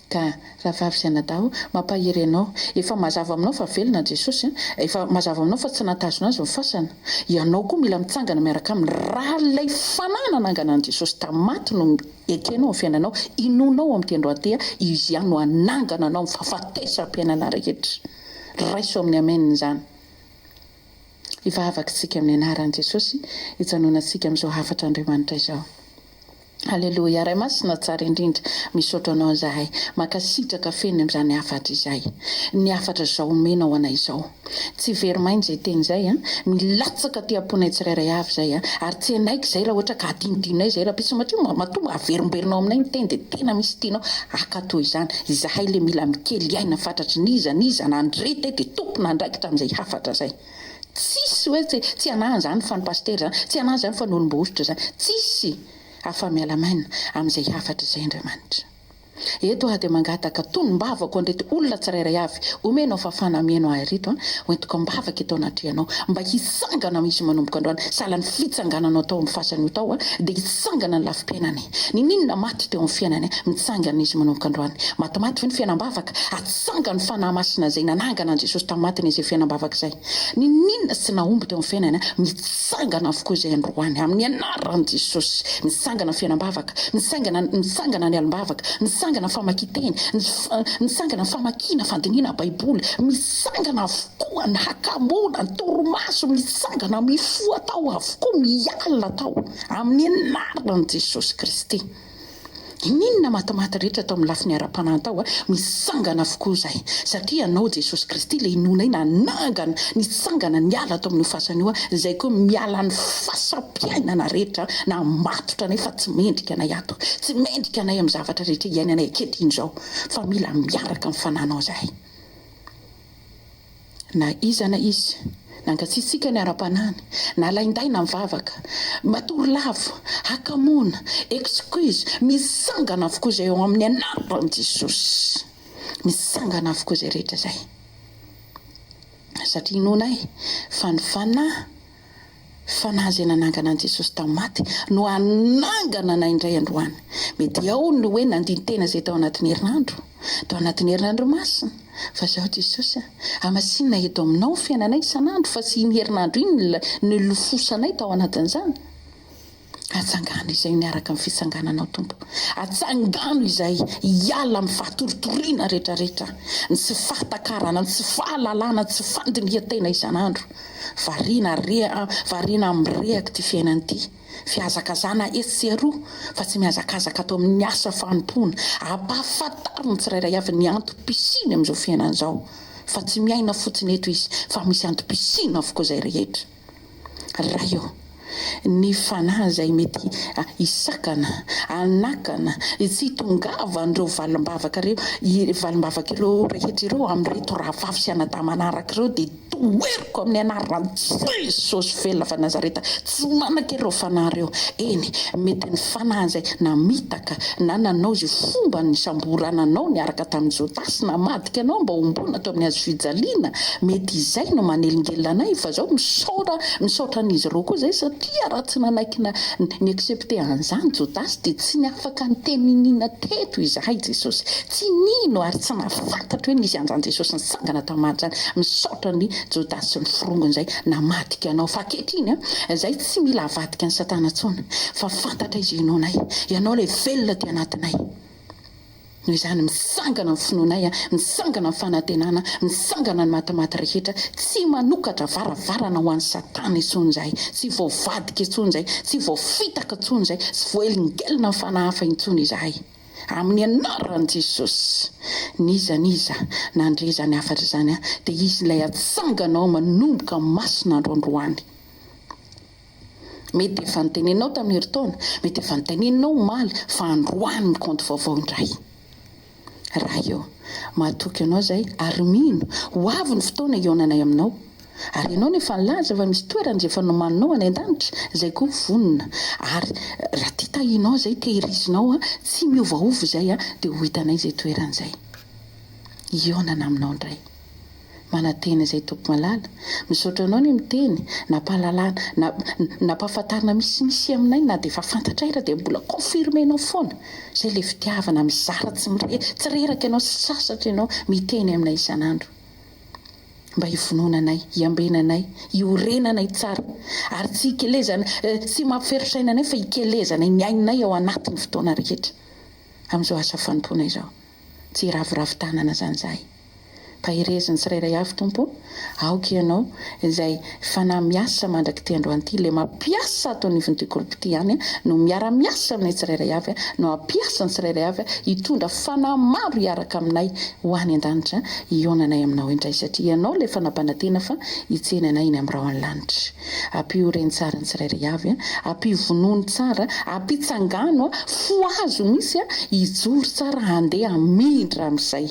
S2: Ka, rahavavy sy anadahy o, mampahery anao. Efa mazava aminao fa velona Jesosy, efa mazava aminao fa tsy nahatazona Azy ny fasana. Ianao koa mila mitsangana miaraka Aminy. Raha ilay Fanahy nanangana an'i Jesosy tamin'ny maty no ekenao amin'ny fiainanao, inoanao amin'ity androany ity, Izy ihany no hanangana anao amin'ny fahafatesam-piainana rehetra. Raiso amin'ny Amen izany. Hivavaka isika amin'ny anaran'i Jesosy hijanonantsika amin'izao hafatr'Andriamanitra izao. Aleloia Ray Masina tsara indrindra, misaotra Anao izahay, mankasitraka feno amin'izany hafatra izay. Ny hafatra izao omenao anay izao. Tsy very maina izay teny izay an, milatsaka aty am-ponay tsirairay avy izay an, ary tsy hanaiky izay raha ohatra ka adinodinonay izay rahampitso satria matoa averimberinao aminay ny teny dia tena misy tianao haka toy izany. Izahay le mila mikely aina fatratry n'iza n'iza nandre tey dia tompon'andraikitra amin'izay hafatra izay. Tsisy hoe tsy tsy anah izany fa ny pasitera izany, tsy anah izany fa ny olom-boahosotra izany. Tsisy afa-miala maina amin'izay hafatra izay Andriamanitra. Eto aho dia mangataka tonom-bavako an'ireto olona tsirairay avy omenao fahafahana mihaino ahy ireto an, hoentiko am-bavaka eto anatrehanao mba hitsangana izy manomboka androany, sahala ny fitsangananao tao amin'ny fasana io tao an, dia hitsangana ny lafim-piainany. Niniana maty teo amin'ny fiainany, mitsangana izy manomboka androany. Matimaty ve ny fiainam-bavaka? Atsangano ny Fanahy Masina izay nanangana an'i Jesosy tamin'ny maty anie izay fiainam-bavaka izay. Niniana tsy nahomby teo amin'ny fiainany, mitsangana avokoa izay androany amin'ny anaran'i Jesosy. Mitsangana ny fiainam-bavaka, mitsangana mitsangana ny alim-bavaka, mitsangana ny famakian-teny, mitsangana ny famakiana fandinihana Baiboly, mitsangana avokoa ny hakamoana, ny torimaso, mitsangana mifoha tao avokoa, miala tao. Amin'ny anaran'i Jesosy Kristy. N'inona matimaty rehetra tao amin'ny lafiny ara-panahy tao, mitsangana avokoa izay. Satria Ianao Jesosy Kristy ilay inoanay nanangana, nitsangana niala tao amin'io fasana io, izay koa miala ny fasam-piainana rehetra namatotra anay fa tsy mendrika anay ato. Tsy mendrika anay amin'ny zavatra rehetra iainanay ankehitriny izao fa mila miaraka amin'ny Fanahinao izahay. Na iza na iza, nangatsiatsiaka ny ara-panahiny, nalaindaina mivavaka, matory lava, hakamoana, excuse, mitsangana avokoa izay ao amin'ny anaran'i Jesosy. Mitsangana avokoa izay rehetra izay. Satria inoanay fa ny Fanahy Fanahy izay nanangana an'i Jesosy tamin'ny maty no hanangana anay indray androany. Mety ao ny hoe nandini-tena izay tao anatin'ny herinandro, tao anatin'ny herinandro masina, fa izao Jesosy a, hamasinina eto aminao ny fiainanay isan'andro fa tsy iny herinandro iny no nilofosanay tao anatin'izany. Atsangano izay miaraka amin'ny fitsangananao Tompo. Atsangano izay hiala amin'ny fahatoritoriana retraretra, ny tsy fahatakarana, ny tsy fahalalana, ny tsy fandinihan-tena isan'andro. Variana rea, variana amin'ny rehaka ity fiainana ity. Fihazakazahana etsy sy eroa fa tsy mihazakazaka ato amin'ny asa fanompoana. Ampahafantaro ny tsirairay avy ny antom-pisiany amin'izao fiainana izao fa tsy miaina fotsiny eto izy fa misy antom-pisiana avokoa izay rehetra. Ray ô! Ny fanahy izay mety hisakana, hanakana, tsy hitongavan'ireo valim-bavaka ireo, valim-bavaka ireo rehetra ireo amin'ireto rahavavy sy anadahy manaraka ireo dia toheriko amin'ny anaran'i Jesosy velona avy any Nazareta, tsy manan-kery ireo fanahy ireo. Eny, mety ny fanahy izay namitaka na nanao izay fomba nisamborana anao niaraka tamin'i Jodasy namadika anao mba homboana teo amin'ny hazofijaliana, mety izay no manelingelina anay fa zao misaora misaotra an'izy ireo koa zay satria raha tsy nanaiky na ni-accepter an'izany Jodasy dia tsy ny afaka niteny niniana teto izahay Jesosy tsy nino ary tsy nahafantatra hoe nisy an'izany Jesosy nitsangana tamin'ny maty izany misaotra an'i Jodasy sy ny forongony izay namadika anao fa ankehitriny an zay tsy mila avadika an'i satana intsony fa fantatray izay inoanay ianao ilay velona aty anatinay Noho izany, mitsangana ny finoanay, mitsangana ny fanantenana, mitsangana ny matimaty rehetra, tsy manokatra varavarana ho an'i Satana intsony izahay, tsy voavadika intsony izahay, tsy voafitaka intsony izahay, tsy voahelingelina amin'ny fanahy hafa intsony izahay. Amin'ny anaran'i Jesosy! N'iza n'iza nandre izany hafatra izany, dia izy ilay hatsanganao manomboka mason'andro androany. Mety efa noteneninao tamin'ny herintaona, mety efa noteneninao omaly fa androany ny kaonty vaovao indray. Ray ô, matoky Anao izahay ary mino, ho avy ny fotoana hihaonanay Aminao. Ary Ianao no efa nilaza fa misy toerana izay efa nomaninao any an-danitra, izay koa vonona. Ary raha tia tahianao izay, tehirizinao, tsy miovaova izay, dia ho hitanay izay toerana izay. Hihaonana Aminao indray. Manantena izay Tompo malala. Misaotra anao ny miteny, nampahalalana, na, nampahafantarina misimisy aminay na dia efa fantatray ra dia mbola confirmer-nao foana. Izay ilay fitiavana mizara tsy mire, tsy reraka ianao, tsy sasatra ianao miteny aminay isan'andro. Mba hivononanay, hiambenanay, hiorenanay tsara ary tsy hikelezana, tsy mampiferosaina anay fa hikelezanay ny ainay ao anatin'ny fotoana rehetra amin'izao asa fanompoana izao. Tsy hiraviravy tanana izany izahay. Mpaherezo ny tsirairay avy Tompo o, aoka Ianao izay Fanahy miasa mandrak'ity androany ity, ilay mampiasa ato anivon'ity groupe ity ihany no miara-miasa aminay tsirairay avy, no hampiasa ny tsirairay avy hitondra Fanahy maro hiaraka aminay ho any an-danitra hihaonanay aminao indray satria Ianao ilay efa nampanantena fa hitsena anay eny amin'ny rahon'ny lanitra. Ampio reny tsara ny tsirairay avy, ampivonony tsara, ampitsangano, fohazo mihitsy hijoro tsara handeha hamindra amin'izay.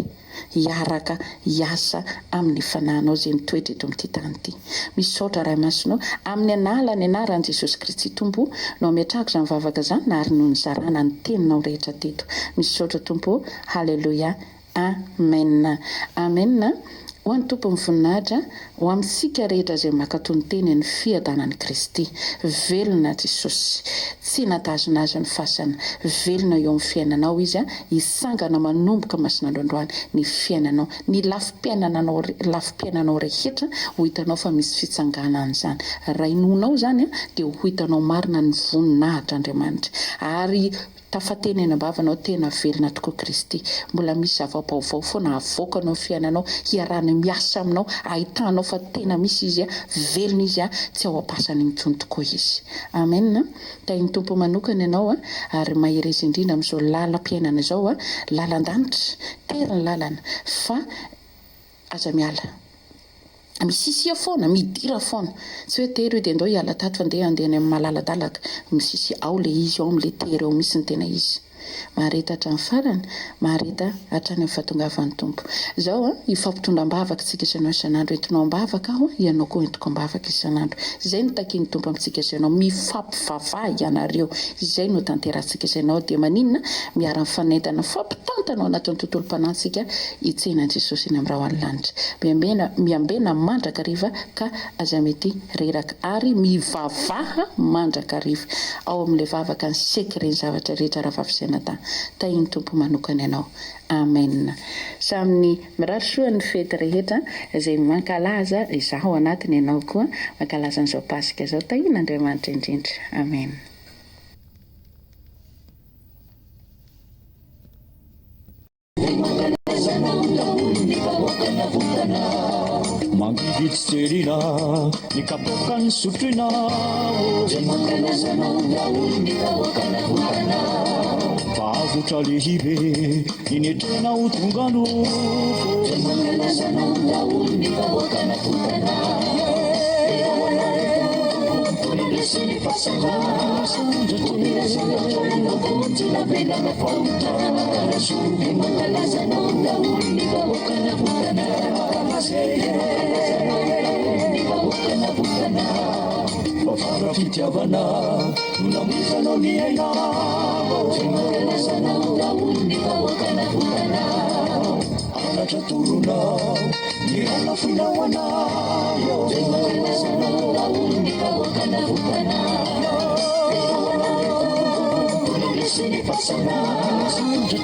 S2: hiaraka hiasa amin'ny Fanahinao izay mitoetra eto amin'ity tany ity. Misaotra Ray Masina o, amin'ny analan'ny anaran'i Jesosy Kristy Tompo no ametrahako izany vavaka izany ary no nizarana ny teninao rehetra teto. Misaotra Tompo o, Haleloia, Amen. Amen. Ho an'ny Tompo ny voninahitra, ho amintsika rehetra izay mankatò ny teny ny fiadanan'i Kristy. Velona Jesosy. Tsy natazona Azy ny fasana. Velona eo amin'ny fiainanao Izy. Hitsangana manomboka masin'andro androany ny fiainanao. Ny lafim-piainananao lafim-piainanao rehetra ho hitanao fa misy fitsanganana izany. Raha inoanao izany dia ho hitanao marina ny voninahitr'Andriamanitra. Ary Tafateny eny am-bavanao tena velona tokoa Kristy. Mbola misy zava-baovao foana avoakanao ny fiainanao, hiarahany miasa aminao, ahitanao fa tena misy Izy, velona Izy, tsy ao am-pasana intsony tokoa Izy. Amen. Tahin'ny Tompo manokana ianao ary mahereza indrindra amin'izao lalam-piainana izao, lalan-danitra, tery ny lalana fa aza miala. Misisia foana, midira foana. Tsy hoe tery io dia ndao hiala tato fa ndeha handeha any amin'ny malaladalaka. Misisia ao ilay izy, ao amin'ilay tery ao mihitsy ny tena izy. Mahareta hatramin'ny farany, mahareta hatrany amin'ny fahatongavan'ny Tompo. Izao an, hifampitondra am-bavaka isika sy ianao isan'andro. Entinao am-bavaka aho, ianao koa entiko am-bavaka isan'andro. Izay no takian'ny Tompo amintsika sy ianao. Mifampivavaha ianareo. Izay no tanterahantsika sy ianao. Dia maninona? Miara-mifanentana, mifampitantana ao anatin'ny tontolom-panahintsika hitsena an'i Jesosy eny amin'ny rahon'ny lanitra. Miambena, miambena mandrakariva ka aza mety reraka ary mivavaha mandrakariva. Ao amin'ilay vavaka ny secret ny zavatra rehetra rahavavy Senata. Tahin'ny Tompo manokana ianao. Amen. Samy mirary soa ny fety rehetra izay mankalaza, izaho ao anatiny ianao koa mankalaza an'izao Paska izao. Tahin'Andriamanitra indrindra. Amen.
S1: Mangidy tsy terina ny kapoaka ny sotroina ô. Fa avotra lehibe ny netrena ho tonga nofo. fasana. Omena sandratra ianao vonjy navelana fahotana. Dia mankalaza anao daholo ny vahoaka navotana. Dia mankalaza anao daholo ny vahoaka navotana.
S3: Fa fara-fitiavana no namoizanao ny ainao.
S1: Dia mankalaza anao daholo ny vahoaka navotana.
S3: Anatra toronao ny rà nafoinao anay.
S1: Dia mankalaza anao daholo ny vahoaka navotana. Dia ho anao ry Tompo nandresy ny fasana.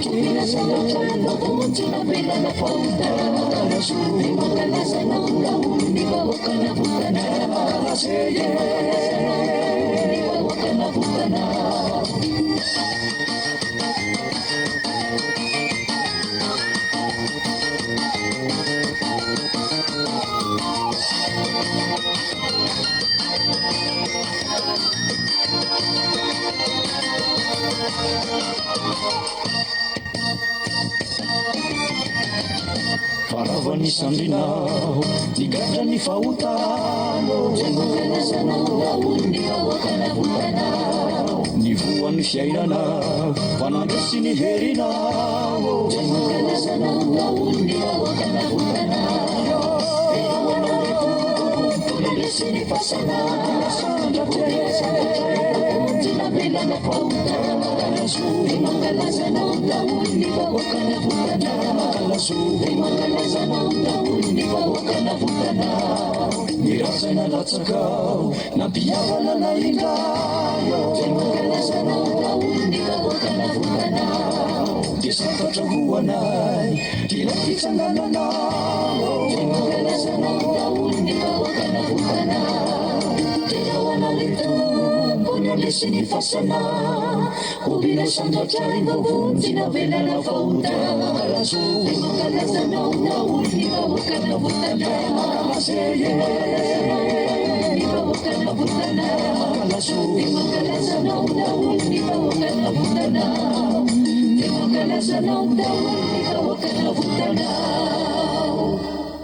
S1: Omena sandratra ianao vonjy navelana fahotana. Dia mankalaza anao daholo ny vahoaka navotana. Dia mankalaza anao daholo ny vahoaka navotana.
S3: Fa rava ny sandrinao, nigadra ny fahotanao.
S1: Dia mankalaza anao daholo ny vahoaka navotanao.
S3: Ny voan'ny fiainana, fa nandresy ny herinao.
S1: Dia mankalaza anao daholo ny vahoaka navotanao. Dia ho anao ry Tompo nandresy ny fasana. Omena sandratra ianao vonjy navelana fahotana. Dia mankalaza anao daholo ny vahoaka navotana. Dia mankalaza anao daholo ny vahoaka navotana.
S3: Ny razana latsakao, nampihavana anay indray.
S1: Dia mankalaza anao daholo ny vahoaka navotana.
S3: Dia santatra ho anay, ilay fitsangananao.
S1: Dia mankalaza anao daholo ny vahoaka navotana. Dia ho anao ry Tompo nandresy ny fasana. Omena sandratra ianao vonjy navelana fahotana. Dia mankalaza anao daholo ny vahoaka navotana. Dia mankalaza anao daholo ny vahoaka navotana. Dia mankalaza anao daholo ny vahoaka navotana. Dia mankalaza anao daholo ny vahoaka navotana.